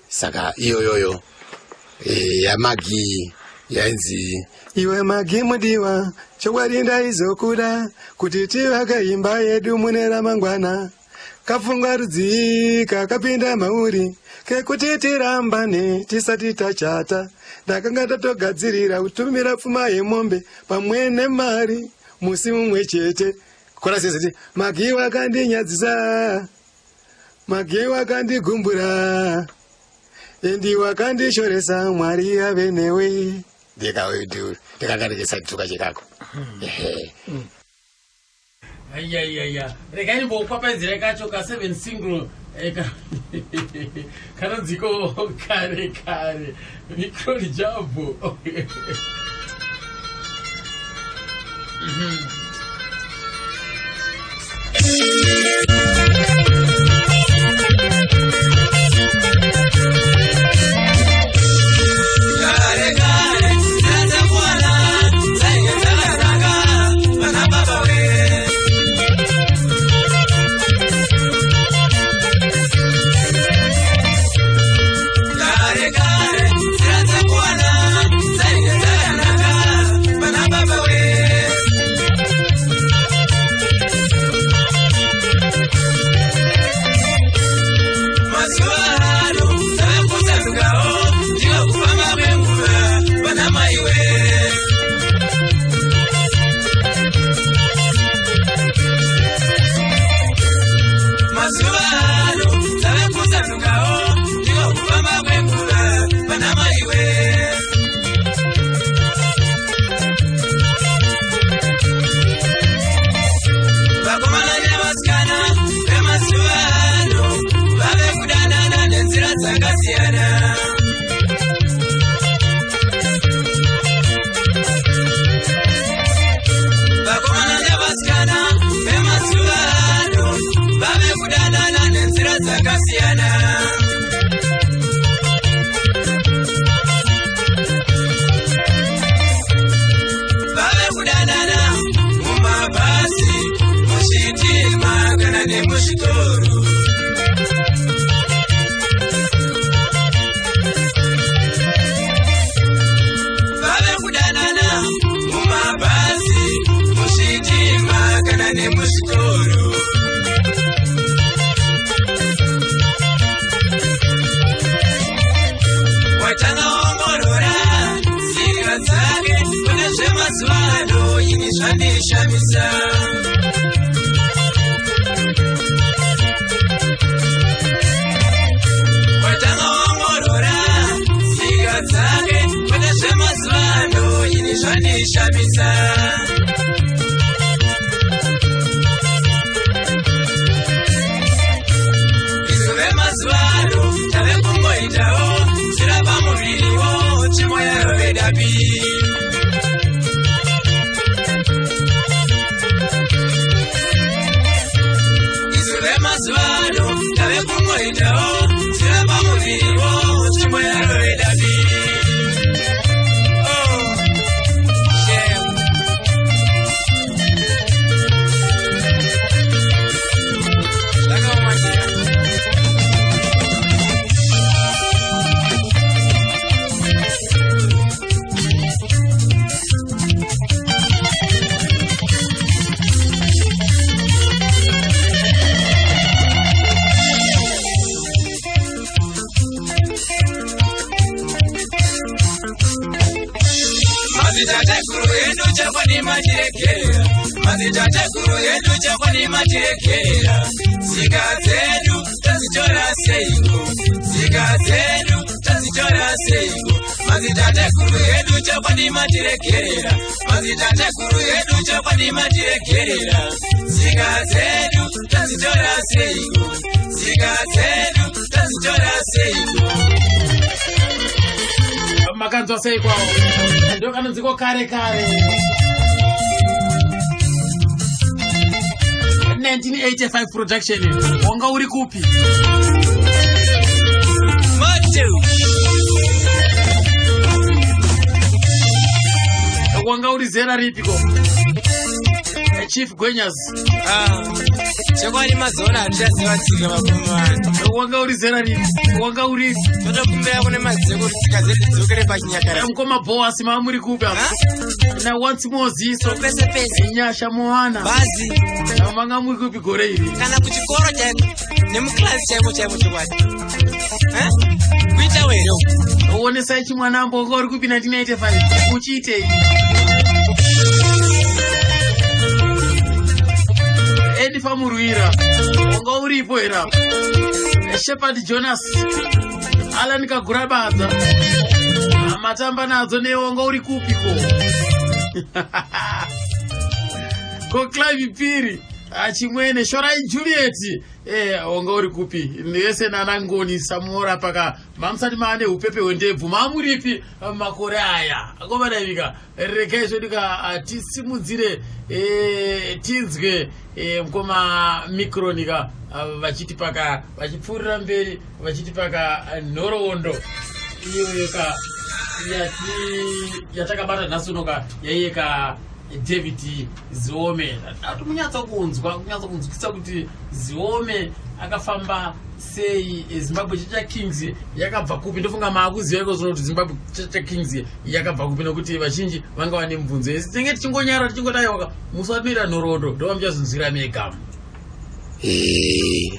saka iyoyoyo yaMagi yainzi iwe Magi mudiwa chokwadi ndaizokuda kuti tivake imba yedu mune ramangwana kafunga rudzii kakapinda mauri kekuti tirambane tisati tachata ndakanga tatogadzirira kutumira pfuma yemombe pamwe nemari musi mumwe chete kora seziti Magi wakandinyadzisa Magi wakandigumbura endi wakandishoresa Mwari ave newe ndikanga chekako, ehe. Aiyaiya, regai ndimbokwapaidzira kacho ka7 single kanonziko Kare Kare Mikroni Jambo. Kare kare, nzira dzekuwana dzainge dzakanaka. Vave kudanana mumabhasi, mushitima kana nemuzvitoro. Vave kudanana mumabhasi, mushitima kana nemuzvitoro. Watanga ongorora tsika dzake kune zvemazuva ano, ini zvandishamisa. Watanga ongorora tsika dzake kune zvemazuva ano, ini zvandishamisa. Isu vemazuva ano tave kungoitawo zvira pamuviriwo, tsvimbo yarovedapi. Isu vemazuva ano tave kungoitawo zvira pamuviriwo, tsvimbo yarovedapi. Oh, shame. Zvakaoma chira. Madzitateguru edu chokwadi matiregerera, madzitateguru edu chokwadi matiregerera. Tsika dzedu tadzitora seiko? Tsika dzedu tadzitora seiko? Madzitateguru edu chokwadi matiregerera, madzitateguru edu chokwadi matiregerera. Tsika dzedu tadzitora seiko? Tsika dzedu tadzitora seiko? Makanzwa sei kwawo? Ndo kanonziko kare kare 1985 production. Wanga uri kupi? Matthew. Wanga uri zera ripiko, Chief Gwenyas? Chokwadi mazuva hatichaziva tsika, vakomana. Wanga uri zera ripi? Wanga uri Totokumbira kune madzeko tsika dzedu dzokere pachinyakare. Mukoma Boas, mava muri kupi apa? Na once more ziso. Pese pese. Nyasha Moana. Bhazi. Manga muri kupi gore iri? Kana kuchikoro chaiko, nemuklasi chaimo chaimo, chokwadi. Kuita wero. Onesai chimwanambo. Wanga uri kupi 1985? Uchiitei? Edi Famurwira, wanga uripo here apa? Shepard Jonas, Alan Kagurabadza, matamba nadzo newe, wanga uri kupiko? Ko Clive Piri, achimwene Shorai Juliet, wanga uri kupi? Vese nana Ngoni Samora paka mamusati maane upepe hwendebvu, mamuripi makore aya? Akomanaivika, regai zvedu ka tisimudzire, tinzwe mukoma Mikronika vachiti paka vachipfuurira mberi vachiti paka nhoroondo iyoyo ka yati yatakabata nhasi unoka yaiyeka David Ziome. Ati munyatsa kunzwa, kunyatsa kunzwisisa kuti Ziome akafamba sei, Zimbabwe Chacha Kings yakabva kupi. Ndofunga maakuziva iko zvino kuti Zimbabwe Chacha Kings yakabva kupi, nokuti vazhinji vanga vane mibvunzo yese. Tinenge tichingonyara tichingoti aiwaka, musi watinoita nhoroondo ndova muchazvinzwira mega.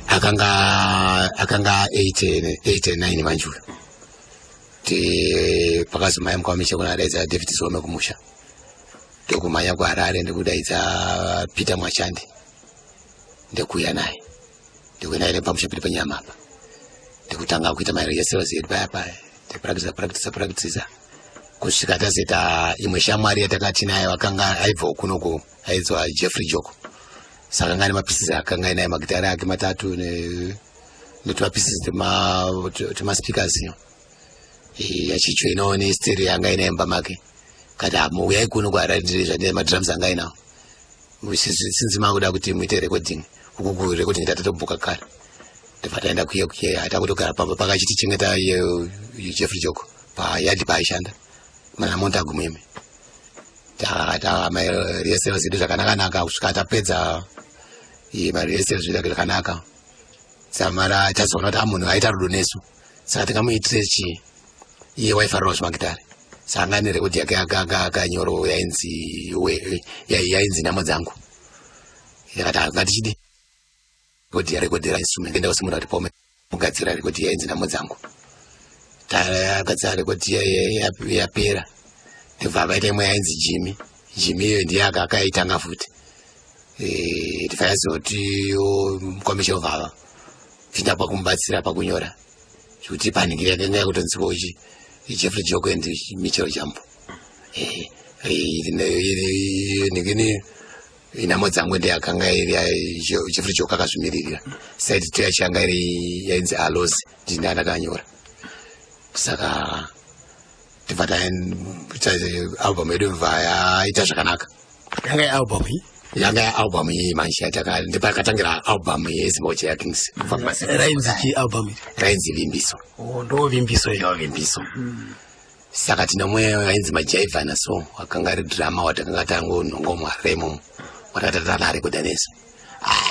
Akanga 89 manje uyo ti pakazomhanya mukwamisha kuna adaidza David Ziome kumusha, ndokumhanya kuHarare ndikudaidza Peter Mwachandi, ndikuuya naye, ndikuenda naye pamusha pedu panyama apa, ndikutanga kuita marehearsals edu paya paya, tipractisa, practisa, practisa kusvika tazoita imwe shamwari yatakati nayo akanga aibvawo kunoko, aidzwa Jeffrey Joko. Saka anga ane mapieces, akanga ainaye magitari ake matatu netumapieces tumaspeakers achijoinawo nestereo yanga ainaye mumba make. Kati uyai kuno kuHarare, zvandine madrums anga ainawo, since makuda kuti muite recording uku, kurecording tatatobhuka kare. Ndobva taenda kuye kuye takutogara pamba pakachitichengeta iye Jeffrey Joko payadhi paaishanda mana Montagu Meme. Takaita zedu zvakanaka-naka kusvika tapedza marehearsal zvedu zvakanaka. Samara tazoona kuti amunhu aita rudo nesu, saka tingamuitire chii? Iye waifarirawo zvemagitare, saka anga ane rekodhi yake akanyoro yainzi Nhamo Dzangu. Yakati ngatichidi rekodhi yarekodhera instrument enda kusimura kuti pome kugadzira rekodhi yainzi Nhamo Dzangu. Tagadzira rekodhi yapera, ndobva vaita imwe yainzi Jimmy. Jimmy iyo ndiye akaitanga futi. Tifayazoti mukwamisha ovhava pinda pakumubatsira pakunyora, zvekuti panhingiri yakanga yakutonziwo Jeffrey Joko and Michel Jambo. Nhingini Nhamo Dzangu ndeyakanga iri Jeffrey Joko akazvimiririra. Side two yacho yanga iri yainzi Alozi, ndini ndakanyora. Saka tibva album yedu bva yaita zvakanaka. Yanga yealbum iyi? Yanga yealbum iyi manje yataka ndipakatangira album yeZimbabwe Jaya Kings. Rainzi chii album iri? Rainzi Vimbiso. Oh, ndo Vimbiso iyi. Ndo Vimbiso. Saka tinomwe ainzi Majaivhana, so akanga ari drama watakanga tangonhongomwa remo watakatatanarekodha nesu.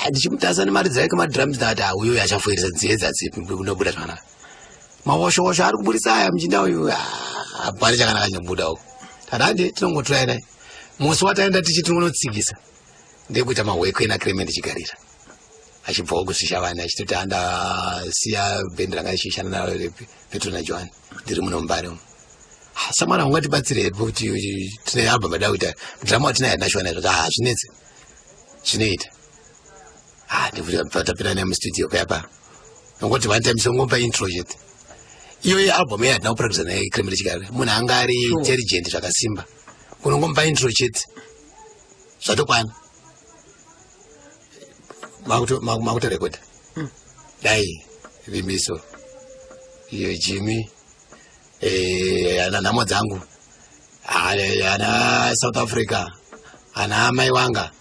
Ndichimutasa nemari dzake madrums, ndakati uyu achafoirisa nziye dzadzipi unobuda zvakanaka. Mawoshowosho ari kuburisa aya muchinda uyu hapana chakanaka chinobuda uko. Tati hande tinongotura naye. Musi wataenda tichi tinonotsikisa ndekuita mahwekwe naClement Chigarira achibvawo kuSvishavane, achitoti andasiya bhendi ranga richishanda naro Petro naJohn, ndiri muno muMbare umu. Samwana ungatibatsire kuti tine album yada kuita, drama watinaye hatina shona. Zvati hazvinetse, zvinoita. Ndikuti tapinda naye mustudio payapa, nongoti one time songomupa intro chete. Iyoyo album iya hatina kupractisa naye Clement Chigarira, munhu anga ari intelligent zvakasimba, unongomupa intro chete zvatokwana, makutorekodha. Dai Vimbiso iyo, Jimmy, ana Nhamo Dzangu, ana South Africa, ana Mai Wanga.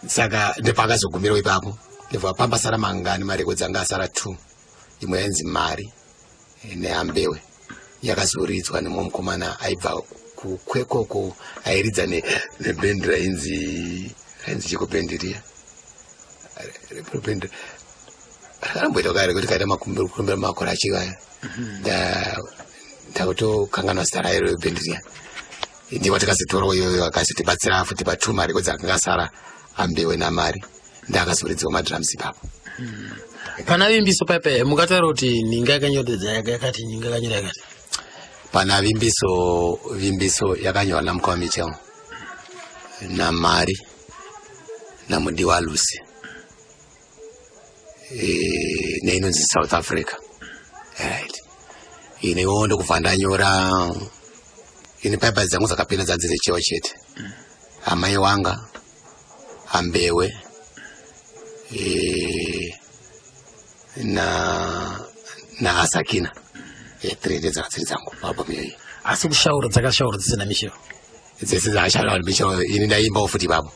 Saka ndepakazogumirawo ipapo. Ndibva pambasara mangani marekodzi anga asara two. Imwe yainzi Mari neAmbewe, yakazoridzwa nemumwe mukomana aibva kukwekoko, airidza nebhendi rainzi chiko bhendi riya, bhendi rakamboita kare kuti kaita makumbira makore achivaya, ndakutokanganwa zita rairo bhendi riya. Ndiwo takazotorawo iyoyo, akazotibatsira futi patwo marekodzi akanga asara, Ambewe naMari, ndakazoridzwa madrums ipapo. Pana Vimbiso paipa mungataura kuti ninga yakanyora yakati, ninga yakanyora yakati? Pana Vimbiso, Vimbiso yakanyorwa namukoma Michel, naMari, naMudiwa Lucy, neinonzi South Africa. Right, iniwo ndokubva ndanyora ini paipa dzangu dzakapinda dzanzi dzechewa chete, Amai Wanga, Ambewe, na Asakina. Three ndedzanga dziri dzangu album iyoyi. Asi kushaura dzakashaura dzisina Michel? Dzese dzakashaura Michel. Ini ndaimbawo futi ipapo.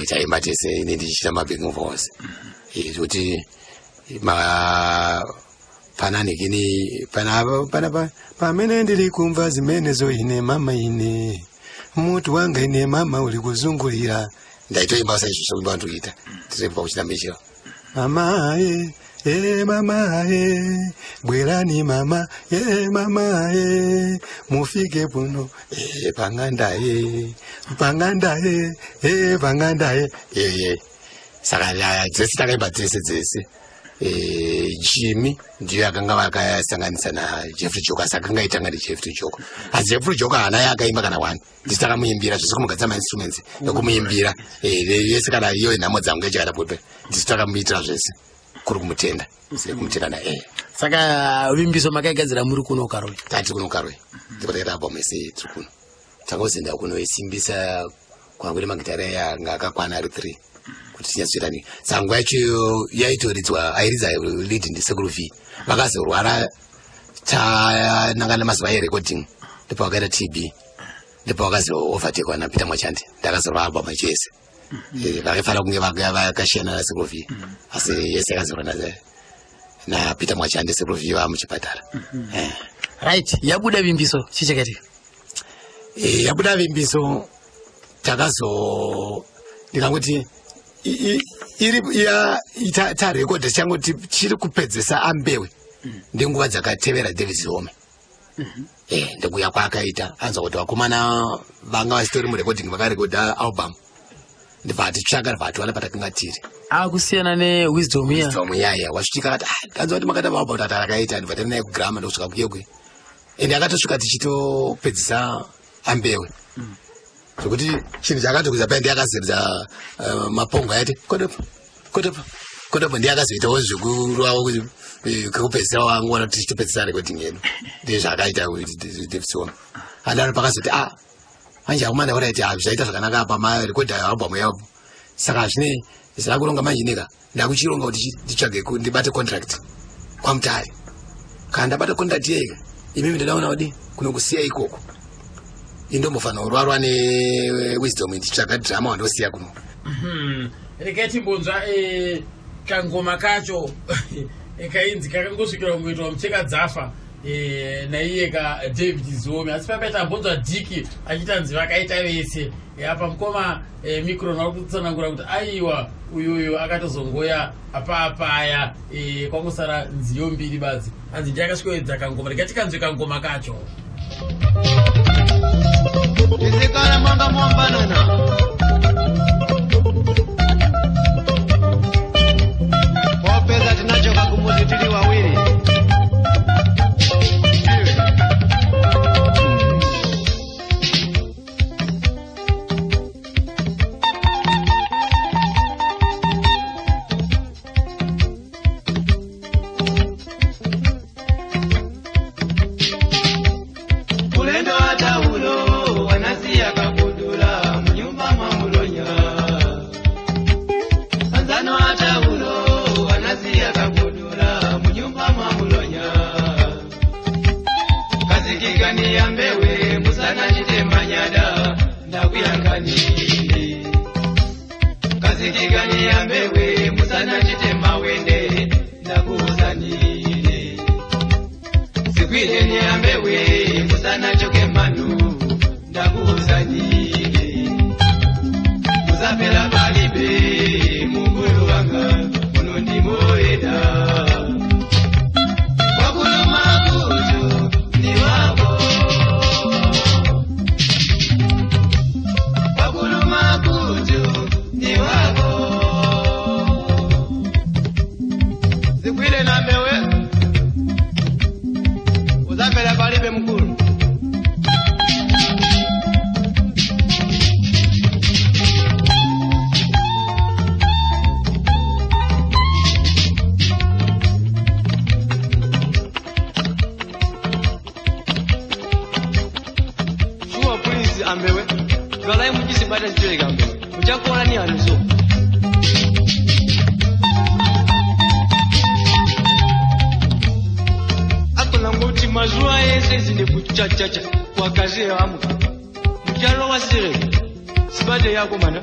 Taimba tese, ini ndichiita mabacking vocals, zvekuti ma pana nikini pana pana pamene ndiri kumva zimenezo ine mama, ine mutu wanga ine mama uri kuzungulira. Ndaitoimba saizvozvo, kuimba ndikuita tiripa kuchita Michel. Mama e e mama e, bwerani mama e, mama e, mufike puno e panganda e, panganda e e panganda e e. Saka dzese takaimba dzese dzese. Jimmy ndiyo yakanga vakasanganisa naJeffrey Joko, asi akanga aitanga ndiJeffrey Joko, asi Jeffrey Joko haana yaakaimba kana one. Ndisi takamuimbira zvese, kumugadza mainstruments nekumuimbira yese, kana iyo Nhamo Dzangu yachakata bwepe, ndisi takamuitira zvese, kuri kumutenda kumutenda naye. Saka Vimbiso makaigadzira muri kuno Karoi? Tati kuno Karoi, ndipo takaita album yese tiri kuno. Tangozoenda kunoisimbisa kwangu nemagitare anga akakwana ari three kuti tinyatsoita ni. Saka nguva yacho yaitoridzwa, airidza lead ndisekuru V. Vakazorwara tananga nemazuva erecording, ndipo vakaita TB, ndipo vakazo overtakwa naPeter Mwachandi. Ndakazorwa album yacho yese. Vakafanira kunge vakashiyana nasekuru V, asi yese yakazorwa naPeter Mwachande, sekuru V vamuchipatara. Right, yabuda Vimbiso, chii chakaitika? Yabuda Vimbiso, takazo ndikangoti iri tarekodha, changoti chiri kupedzesa ambewe ndenguva dzakatevera David Zome. Ndikuya kwaakaita, anzwa kuti vakomana vanga vasitori murecording, vakarekodha album, ndibva atitsvaka, ndibva atiwana patakanga tiri. Akusiyana neWisdom iya? Wisdom yaya. Wasvika akati, "Ah, ndanzwa kuti makaita album." Tati akaita, ndibva tari naye kugrama, ndokusvika kuyekwe, ende akatosvika tichitopedzisa ambewe, zvekuti chinhu chakatokuza paya, ndiye akazoridza mapongo aiti kodopo kodopo kodopo, ndiye akazoitawo zvekurwawo kekupedzisira wanguona tichitopedzisa recording yedu. Ndiye zvaakaita Davidson. Andaro pakazoti, "Ah, manje akomana, alright, zvaita zvakanaka apa, marekodha album yavo, saka zvine zvakuronga manje neka ndakuchironga kuti nditsvage ndibate contract kwaMutare. Kana ndabata contract yega, imimi ndadaona kudi kunokusiya ikoko, indombofanira kurwarwa neWisdom, nditsvaga drummer wandosiya kuno." Regai timbonzwa kangoma kacho kainzi kakangosvikira kungoitwa mucheka dzafa naiye ka David Zome. Asi papaita ambonzwa Dhiki achiita nzi vakaita vese. Apa mukoma Micron vari kutsanangura kuti aiwa, uyuyu akatozongoya apapaya, kwangosara nziyo mbiri badzi, hanzi ndiye akasvikoedza kangoma. Regai tikanzwe kangoma kacho. Izikala mwamba mwambanana. Popeza tinachoka kumuzi tili wawili. Ulendo wa taulo wanasiya kabudula munyumba mwa mulonya. Anzano wa taulo wanasiya kabudula munyumba mwa mulonya. Kazikikani ya mbewe musana chitemanyada ndakuyankani. Kazikikani ya mbewe musana chitemawende ndakuuzani. Sikwile nyambewe musana choke manu ndakuuzanile. Musapela palibe mumbuyo wanga muno ndimoeda. Wakuluma kutu ni wako. Wakuluma kutu ni wako. Sikwile nambewe uzapela palibe mkulu. Shuwa please ambewe twalayi muchisibata chichoeka ambewe muchakola ni anuso. Akona ngoti mazuwa ese zine kuchachacha wakazi amuka muchalo wasire sibate yako mana.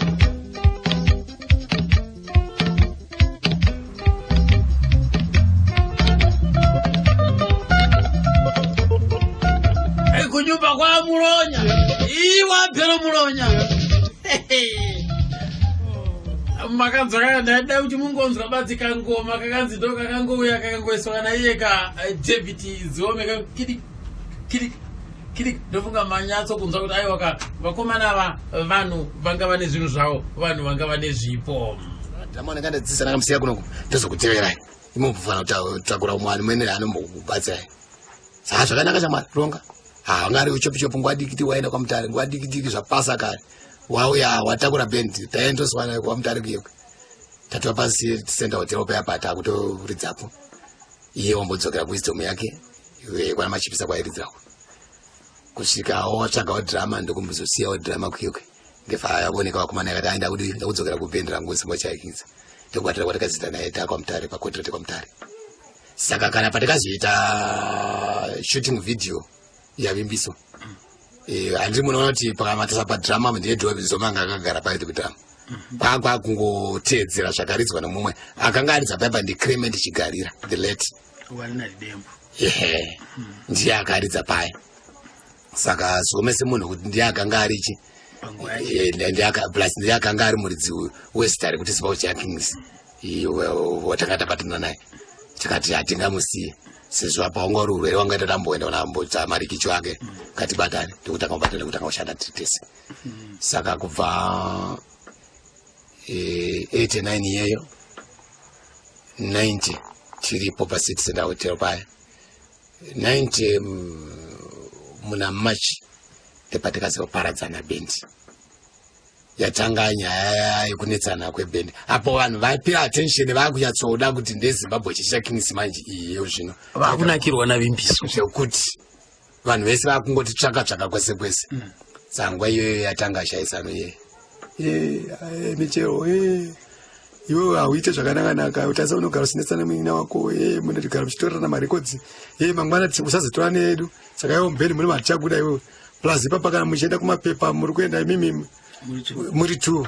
Kunyumba kwa mulonya iwa phero mulonya makanzwa kaka. Ndaida kuti mungonzwa badzi kangoma kakanzi ndo kakangouya kakangoiswa naiye ka David Ziome kidi kidi kidi. Ndofunga manyatso kunzwa kuti aiwa ka, vakomana ava vanhu vanga vane zvinhu zvavo, vanhu vanga vane zvipo. Drummer ndanga ndadzidzisa, ndakamusiya kunoku, ndozokuteverai imombofana kutakura umwe mwene anombokubatsirai. Saka zvakanaka chamwari ronga anga ari chopi chopi, nguva dikiti waenda kwaMutare, nguva dikidiki zvapasa kare wauya watakura bhendi, taendoswana kwaMutare kuyekwe, tatova pasi Center Hotel paya pata kutoridzapo, iye wambodzokera kuWisdom yake kwana Machipisa kwairidzako, kusvika watsvagawo drummer, ndokumbozosiyawo drummer kuyekwe, ndibva yaoneka vakomana yakati ai ndakudi ndakudzokera kubhendi rangu Simba Chaikidza, ndokubatira kwatakadzidza naye takwaMutare pacontract kwaMutare. Saka kana patakazoita shooting video yaVimbiso, handiri munoona kuti pakamatasa padrummer ndiye Zoma anga akagara paiti kudrummer. Kwakwa kungoteedzera zvakaridzwa nemumwe akanga aridza paipa ndiClement Chigarira, the late. Warinari Dembo. Ehe, ndiye akaridza paya. Saka Zome semunhu kuti ndiye akanga arichi plus ndiye akanga ari muridzi wezita rekuti Zimbabwe Cha Kings watanga tabatana naye, tikati hatingamusiye sezvo apa wanga uri urwere wangaita tamboenda unambota marikicho ake, ngatibatane. Ndikutanga kubatana, ndikutanga kushanda tiri tese. Saka kubva 89 iyeyo, 90 tiripo paCity Center Hotel paya, 90 muna March ndepatikazoparadzana. Bhendi yatanga nyaya yekunetsana kwebhendi apo vanhu vapira attention, vakunyatsoda kuti ndeZimbabwe Chicha Kings manje iyeyo zvino. Vakunakirwa naVimbiso. Zvekuti vanhu vese vakungoti tsvaka tsvaka kwese kwese. Tsangwa iyoyo yatanga shayisano iyeyo. Michero, iwewe hauite zvakanaka-naka, utasa unogara uchinetsana muina wako, munogara muchitorerana marekodzi, mangwana usazotora needu. Saka iwe mubhendi mune matichakuda iwewe, plus ipapa kana muchienda kumapepa muri kuenda imimi muri two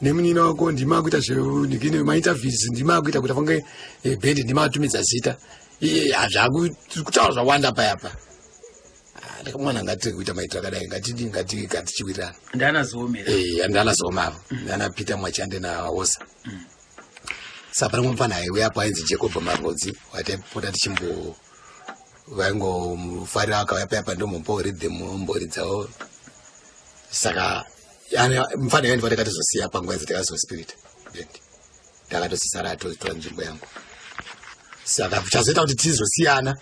nemunina wako, ndima akuita zvenikini mainterviews, ndima akuita kuti afange bhendi, ndima atumidza zita. Zvakutaura zvawanda payapa. Mwana, ngatiri kuita maitiro akadai, ngatidi ngatichiwirirana. Ndana Zomera. Ndana Zomavo, ndana Peter Mwachande naOsa. Saka pane mupfana aiuya apo ainzi Jacob Marodzi, wataipota tichimbo vaingomufarira, akauya payapa ndomupawo rhythm omboridzawo. Saka mufana iwe ndivo takatozosiya panguva idzi, takazospirita band, ndakatosisara atotora nzvimbo yangu. Saka chazoita kuti tizosiyana,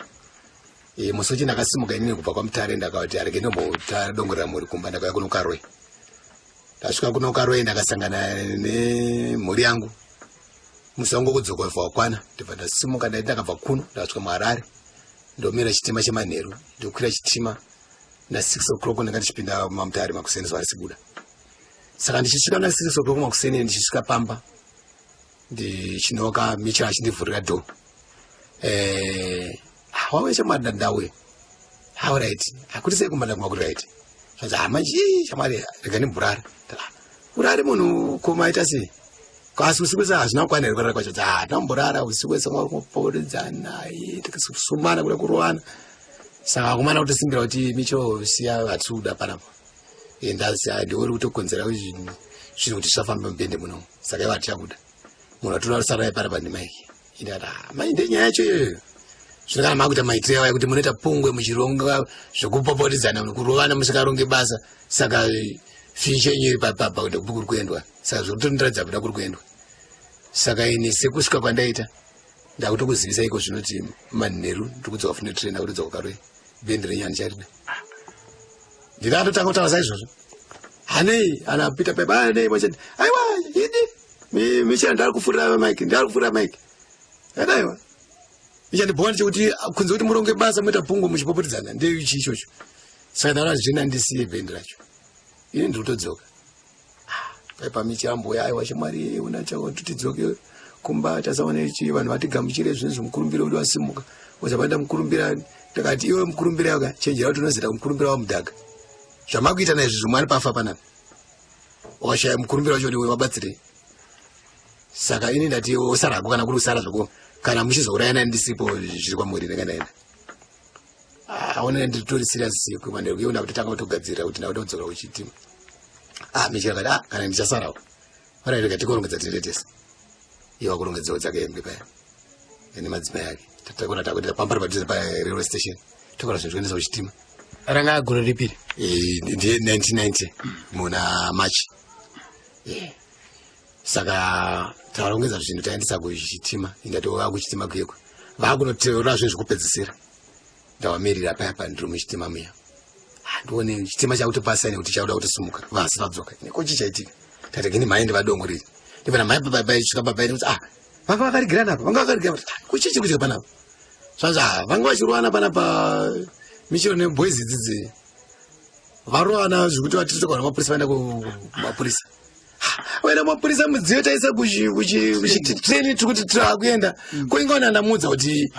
musi uchi ndakasimuka inini kubva kwaMutare, ndakati arege ndombodongorera mhuri kumba. Ndakauya kuno Karoi. Ndasvika kuno Karoi, ndakasangana nemhuri yangu. Musi wangu wekudzoka wabva wakwana, ndibva ndasimuka. Ndaiti ndakabva kuno, ndakasvika muHarare, ndomira chitima chemanheru, ndokwira chitima na6 o'clock, ndanga ndichipinda maMutare makuseni zuva risibuda. Saka ndichisvika na6 o'clock makuseni, ndichisvika pamba, ndichinoka Micho achindivhurira door. Wauya shamwari? Ndauya. Alright, akuti sei kumba? Ndaguma kuti right. Zvanzi, "Hama, shamwari, rega ndimburara." Urare munhu komaita sei? Asi usiku wese hazvina kukwana here kurara kwacho? Tamborara usiku wese, kuporidzana, tikasumana kuda kurovana. Saka akomana kutosimbira kuti, "Micho, siya, hatisi kuda panapa, enda, ndiwe kutokonzera zvinhu kuti zvisafamba mubhende munomu. Saka ivo hatichakuda, munhu atoda kusara panapa ndiMike." Indati, "Mai, ndenyaya yacho iyoyo. Zvino kana makuita maitiro aya kuti munoita pungwe muchironga zvekupopotedzana, kurovana, musikaronge basa, saka future yenyu iri papapa kuti kuri kuendwa? Saka zvekutondiratidza kuda kuri kuendwa. Saka ini sekusvika kwandaita, ndakutokuzivisa iko zvinoti manheru ndiri kudzoka futi netrain, ndakutodzoka Karoi. Bhendi renyu handicharida." Ndinatotanga kutaura saizvozvo. Hanei ana Peter pepa, hanei machati, "Aiwa, idi Michela, ndari kufurira Mike, ndari kufurira Mike." Adaiwa ichandibhowa ndechekuti kunze kuti muronge basa, muita pungo muchipopotidzana, ndeichi ichocho. Saka ndaona zvina ndisiye bhendi racho, ini ndiri kutodzoka. Paipa michambo, "Aiwa shamwari, unachakutidzoke kumba, tasaona ichi vanhu vatigamuchire zvinhu zvemukurumbira wedu wasimuka, uzapanda mukurumbira." Ndakati, "Iwe mukurumbira waka chenjera kuti unozoita mukurumbira wamudhaga. Zvamakuita naizvi zvimwe ari pafa panapa, wakashaya mukurumbira wacho kuti wabatsirei. Saka ini ndati usarako, kana kuri usara zvako, kana muchizourayana ndisipo, zviri kwamuri, ndanga ndaenda." Aona nditori serious kumanheru iwo, ndakutotanga kutogadzirira kuti ndakuda kudzoka kuchitima. Michero akati, "Kana ndichasarawo, alright, rega tikorongedza tiende tese." Iye wakurongedzawo dzake hembe paya nemadzimai ake, tatakona takuenda pambari padhuze parailway station, tokora zvinhu zvikuendesa kuchitima. Ranga gore ripiri? Ndiye 1990 muna March. Saka tarongedza zvinhu, taendesa kuchitima. Indatova kuchitima kuyekwa, vakunotora zvinhu zvekupedzisira. Ndavamirira paya pandiri muchitima muya, ndione chitima chakutopasa nekuti chakuda kutosimuka, vasi vadzoka. Neko chii chaitika? Tati gini mhai ndivadongoreri, ndibvana mhai paisvika papai kuti vanga vakarigirana apa, vanga vakarigirana. Kuchii chiri kuitika panapa? Zvanzi, vanga vachirovana panapa, Michero neboys idzidzi varovana zvekuti vatitoka namapurisa, vaenda kumapurisa. Vaenda kumapurisa, mudziyo taisa kuchitreni, tiri kuti tirakuenda koingaona. Ndamuudza kuti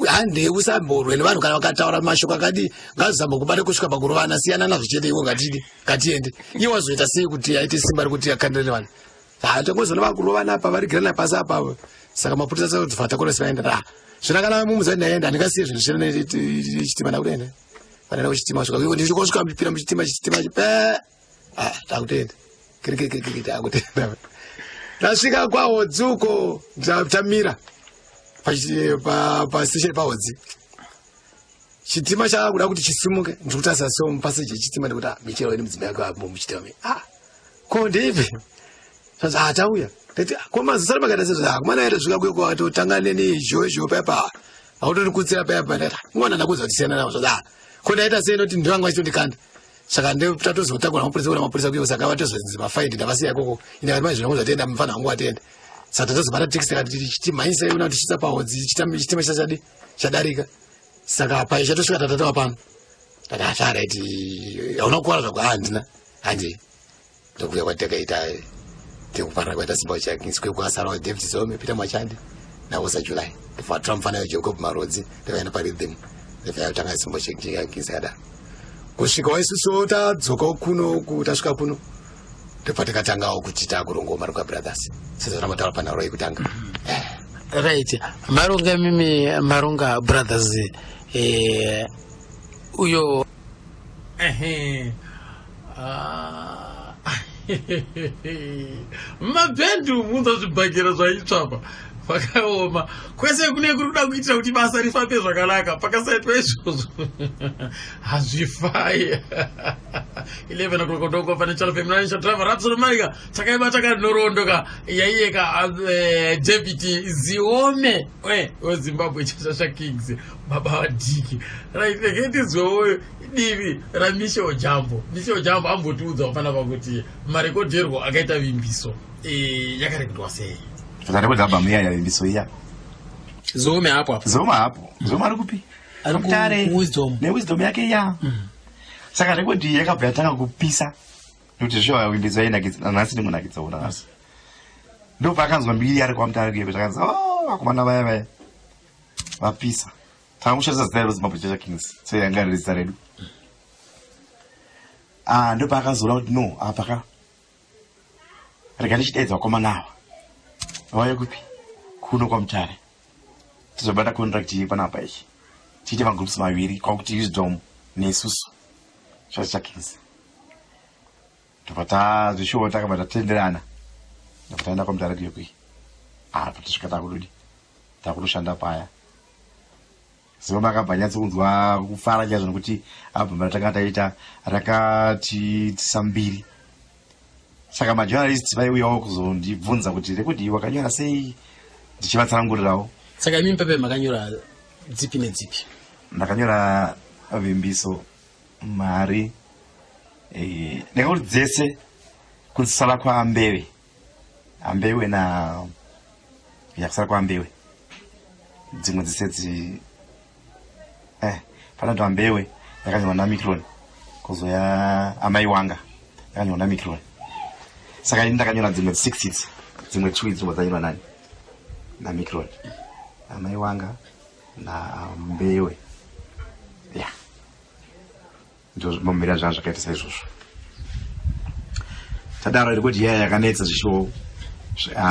hande, usamborwe nevanhu, kana vakataura mashoko akadi ngazvisambokubata kusvika pakurovana, siyana nazvo chete. Iwo ngatidi ngatiende. Iye wazoita sei kuti aite simba rekuti akandire nevanhu? Tangozona vakurovana apa, varigirana pasi apa. Saka mapurisa sakudzifata sivaenda da zvino kana mumudza ndaenda, handingasiye zvinhu zvino chitima, ndakutoenda panaenda kuchitima, svika ndikosvika pira muchitima, chitima pe takutoenda kirikirikiri, takutoenda. Ndasvika kwaHodzi uko, tamira pastation paHodzi, chitima chaakuda kuti chisimuke. Ndikutarisa so mupaseji yechitima, ndikuti, "Ah, Michelo ine mudzimai wake apo muchitima." Ah, ko ndeipi? Zvanzi, "Ah, tauya." Ndati, "Ko mazosara makaita sezvo?" "Ah, kumana yaita svika kuyo kwatotanga neni izho paya autorikutsira paya pa." Ndati, "Mwana, ndakuudza kuti siyana navo." Zvanzi, "Ah, ko ndaita sei noti ndivanga vachitondikanda?" Saka tatozotakura mapurisa, kuona mapurisa kuyo, saka vatozonzi mafaindi, ndavasiya ikoko. Ine mai zvinangu zvatenda, mufana wangu watenda. Saka tatozobata taxi, takati tichimhanyisa iona tichisa paHodzi, chitima chachadi chadarika. Saka pai chatosvika tatatava pano. Tati, "Alright, hauna kukwara zvako?" "Handina, handi." Ndokuya kwatakaita tekuparara kwaita Simba Chakings, kwekukasarawo David Zome, Peter Machandi nawosa July. Ndobva mufana Jacob Marodzi, ndakaenda parhythm, ndobva yatanga Simba Chakings yakadaro kusvika isusu tadzoka kuno. Tasvika kuno, ndobva takatangawo kuti takurongawo Maronga Brothers sezvatamataura panharo yekutanga. Right, Maronga, mimi Maronga Brothers, uyo ehe. Ah. Mabhendi munza zvibhakera zvaitsvapa pakaoma kwese kune kuri kuda kuitira kuti basa rifambe zvakanaka. Pakasaitwa izvozvo hazvifai. 11 o'clock ndoko pane Channel Feminine Driver Rapson Maika. Takaibata kanhoroondo ka yaiyeka David Ziome weZimbabwe Chashasha Kings, baba vadiki. Right, regai tizwewo divi raMichel Jambo. Michel Jambo ambotiudzawo panapa kuti marekodherwo akaita Vimbiso yakarekodwa sei. Takarekodha album iya yaVimbiso iya. Zome hapo apo? Zoma hapo. Zoma ari kupi? Ari Mutare. Wisdom. Newisdom yake iya. Saka rekodi iyi yakabva yatanga kupisa, nekuti zvishuwa Vimbiso yainakidza, nanhasi ndingonakidza ona nhasi. Ndobva akanzwa mbiri ari kwaMutare kuye, kuti akanzi, "Oh, vakomana vaya vaya vapisa." Takamushandisa zita reZimbabwe Chacha Kings, so yanga riri zita redu. Ah, ndobva akazoona kuti no, apa ka rega ndichidaidza vakomana ava vauye kupi, kuno kwaMutare, tizobata contract iyi panapa ichi, tiite magroups maviri, kwakuti Wisdom nesusu Chacha Kings. Ndobva tazvishuwa, takabva tatenderana, ndobva taenda kwaMutare kuyekui. Apa tasvika, takududi takutoshanda paya. Zuva makabva nyatsokunzwa kufara chaizvo, nekuti album ratanga taita rakatiitisa mbiri. Saka majournalist vaiuyawo kuzondibvunza kuti rekodi wakanyora sei, ndichivatsanangurirawo. Saka imi pepe makanyora dzipi nedzipi? Ndakanyora Vimbiso, Mari, ndingakuti dzese kusara kwaAmbewe, Ambewe na ya, kusara kwaAmbewe. Dzimwe dzese dzi panoti Ambewe yakanyorwa naMicron, kuzoya Amai Wanga yakanyorwa naMicron. Saka ini ndakanyora dzimwe six idzi, dzimwe two idzi dzanyorwa nani, naMicron, Amai Wanga naMbewe ya. Ndomira zvanga zvakaita saizvozvo. Tadaro, rekodi iya yakanetsa zvishowo.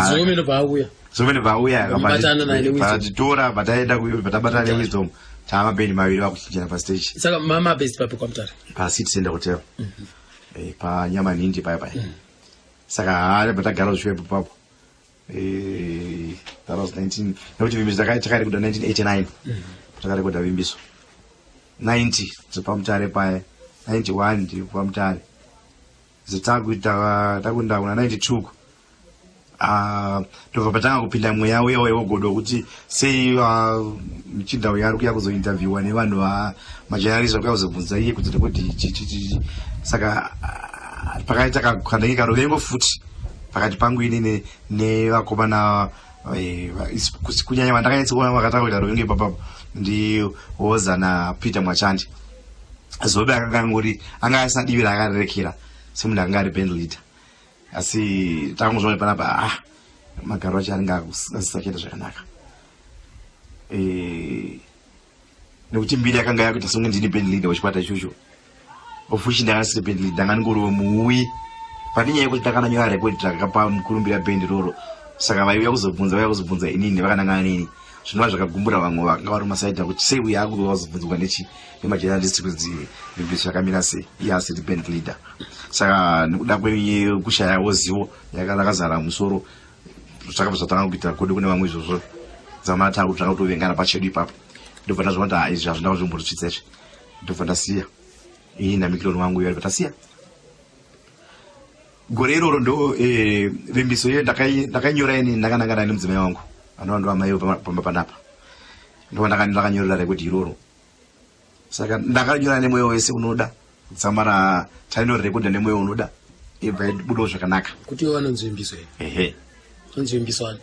Zome ndobva auya. Zome ndobva auya. Mubatana naye neWisdom. Vatitora, bataenda, batabatana neWisdom, taa mabhendi maviri vakuchinjana pastage. Saka mama best papi kwaMutare? PaCity Center Hotel, paNyamanhindi paya paya. Saka haa, patagara zvishowo ipapo, that was 19, nekuti Vimbiso takarekoda 1989. Takarekoda Vimbiso 90, dzepamutare paya, 91 ndiri pamutare, zetakuita takunda kuna 92. Ah, ndobva patanga kupinda mweya uya wegodo wekuti sei muchinda uya ari kuya kuzointerviewa nevanhu vamajournalist, vari kuya kuzobvunza iye kuti rekodi chi. Saka pakaita kanenge karuvengo futi pakati pangu inini nevakomana, kunyanya vandakanyatsokuona vakatanga kuita ruvengo ipapapo ndiWoza naPeter Mwachandi. Zobe akanga angori, anga asina divi raakarerekera semunhu akanga ari band leader, asi takangozvaona panapa, ah, magaro acho anenge asisachaita zvakanaka, nekuti mbiri yakanga yakuita songe ndini band leader wechikwata ichocho, of which ndanga ndisiri band leader, ndanga ndingoriwo muuyi. Pane nyaya yekuti takananyora rekodi takapa mukurumbira bhendi roro, saka vaiuya kuzobvunza, vaiuya kuzobvunza inini vakanangana neni, zvinova zvakagumbura vamwe vakanga vari mumasaidhi akuti sei uyo akuuya kuzobvunzwa nechi nemajournalist kunzi vimbiso yakamira sei, iye asiri band leader. Saka nekuda kwekushayawo zivo yakazara musoro, zvakabva zvatanga kuita kodi kune vamwe izvozvo, dzamara takutsvaka kutovengana pachedu ipapo. Ndobva ndazviona kuti ha, izvi hazvina kuzvimbotisvitsa izvi, ndobva ndasiya ini namikironi wangu iyo, tasiya gore iroro. Ndo vimbiso iyo ndakainyora ini ndakanangana nemudzimai wangu anova ndo amai pamba panapa, ndo ndakanyorera rekodi iroro. Saka ndakanyora nemwoyo wese unoda, dzamara tainorekodha nemwoyo unoda, ibva ibudawo zvakanaka. Kuti iwe vanonzi Vimbiso here? Ehe. Vanonzi Vimbiso ani?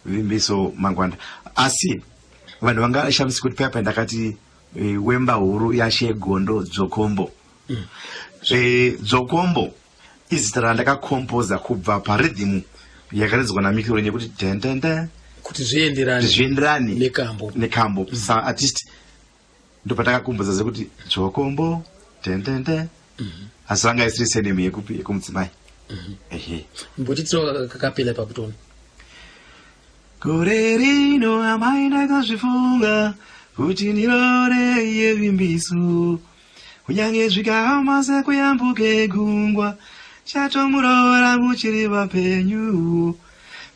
Vimbiso Mangwanda. Asi vanhu vangashamisi kuti paya pandakati wemba huru yashe Gondo Dzokombo, Dzokombo izita randakakompoza kubva parhythm yakaridzwa namikironi yekuti dendende, kuti zvienderane, zvienderane nekambo. Nekambo. Sa artist ndopatakakomboza sekuti Dzokombo dendende, asi vanga isiri surname yekupi, yekumudzimai. Ehe. Mbotitiro kakapela pakutona. Gore rino amai ndakazvifunga kuti ndirore yevimbiso, kunyange zvikahama sekuyambuke gungwa, chatomurora muchiri vapenyu.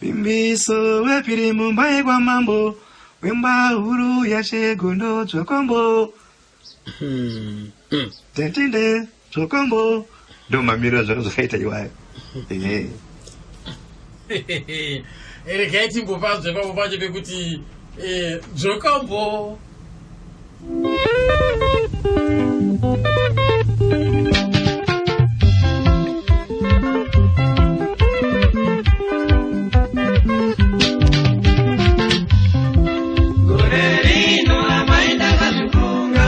Vimbiso wepiri mumba yekwamambo, wemba huru yachegondo Dzvokombo, tendende Dzvokombo. Ndo mamiriro zvanga zvakaita iwayo. Ehe. Regai timbopanzwe ipapo pacho pekuti Dzokombo. Gore rino amai ndakazvifunga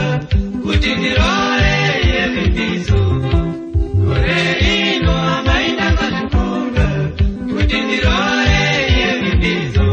kuti ndirore yevimbiso. Gore rino amai ndakazvifunga kuti ndirore yevimbiso.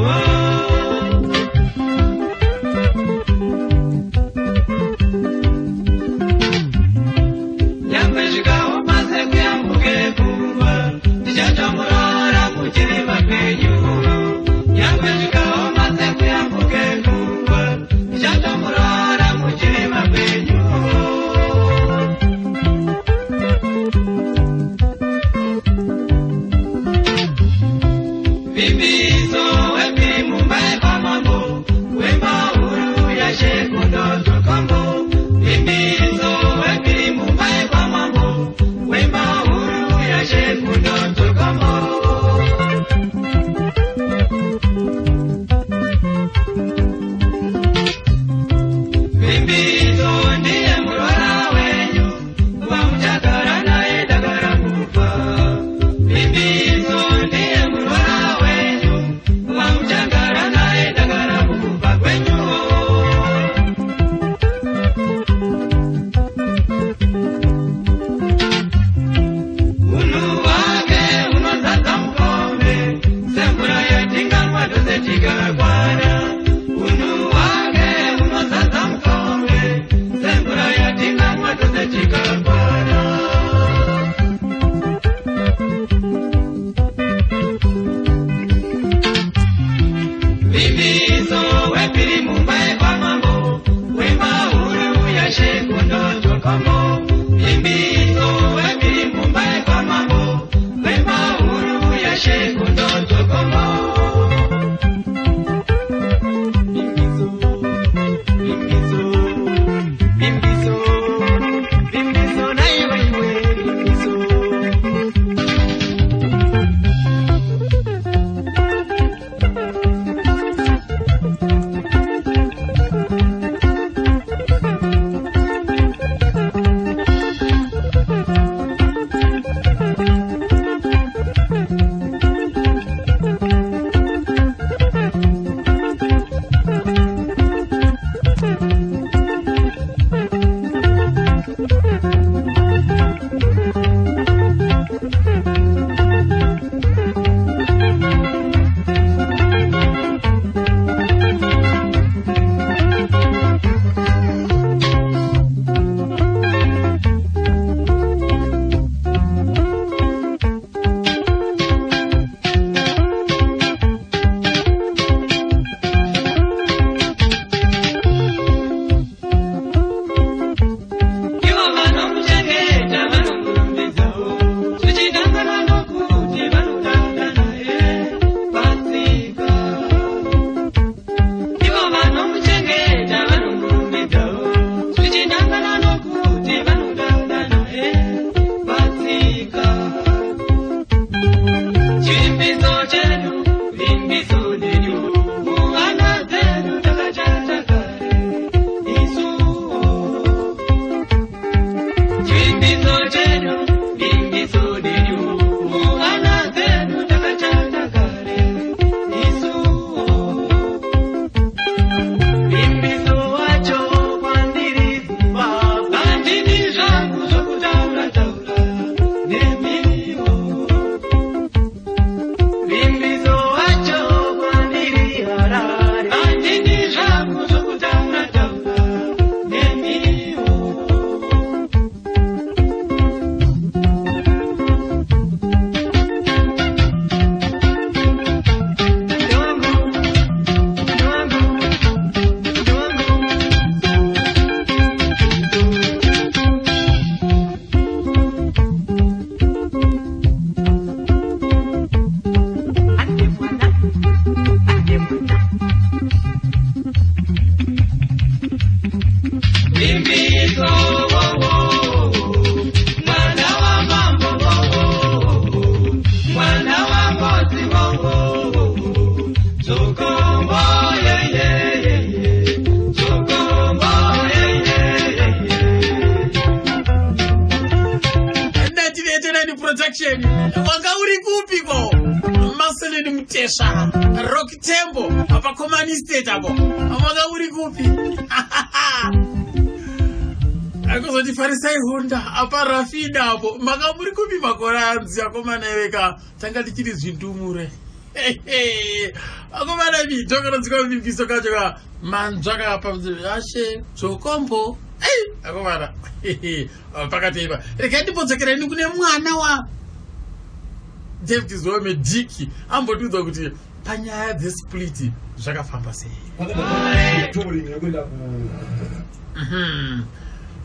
production wanga uri kupiko Marcelin Mutesha Rock Tembo paCommand State apo wanga uri kupi? Akuzoti Farisai Honda apa Rafida apo manga muri kupi makore anzi akomana iveka tanga tichiri zvindumure akomana mijokoronzika mimbiso kacho ka manzvaka pa ashe zvokombo akomana pakati ipa regai ndimbodzokerani kune mwana wa David Zome Diki ambotiudza kuti panyaya dzesplit zvakafamba sei.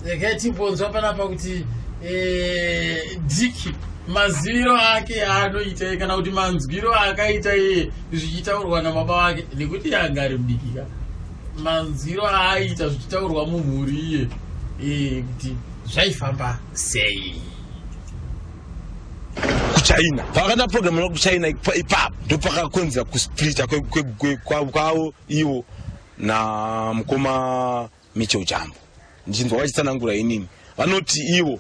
Regai timbonzwa panapa kuti Diki maziviro ake aanoita kana kuti manzwiro aakaita iye zvichitaurwa nababa vake, nekuti anga ari mudikika, manzwiro aaita zvichitaurwa mumhuri iye kuti zvaifamba sei. Kuchina pavakaita program kuChina ipapo ndopakakonzera kusplita kwavo ivo namukoma Mitchell Jambo. Ndichinzwa vachitsanangura inini, vanoti ivo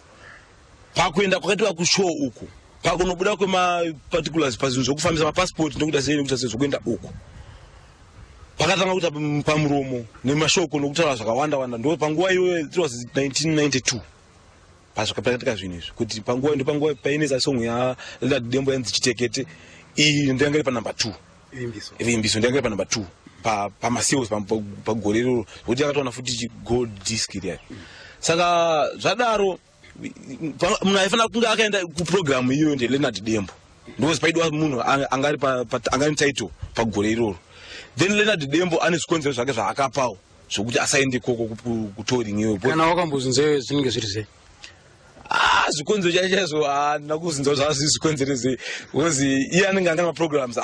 pakuenda kwakaitwa kushow uku, pakunobuda kwemaparticulars pazvinhu zvokufambisa mapasipoti nokuita sei nekuita sei zvokuenda uku, pakatanga kuita pamuromo nemashoko nokutaura zvakawanda wanda. Ndo panguva iyoyo, it was 1992 pazvakapakatika zvinhu izvi, kuti panguva ndo panguva painesa song yaLeonard Dembo yanzi Chitekete. Iyi ndiyanga iri panumber 2, Vimbiso ndiyanga iri panumber 2 pamasales pagore iroro, zvokuti yakatowana futi gold disc riya. Saka zvadaro, munhu aifanira kunge akaenda kuprogramu iyoyo ndeLeonard Dembo, because paidiwa munhu angari title pagore iroro. Then Leonard Dembo ane zvikonzero zvake zvaakapawo zvokuti asaende ikoko kutouring iyoyo. Kana wakambozvinzeyo, zvinenge zviri sei? Ah, zvikonzero chaizvo chaizvo handina kuzinzwa zvazviri zvikonzero sei, because iye anenge anga maprograms.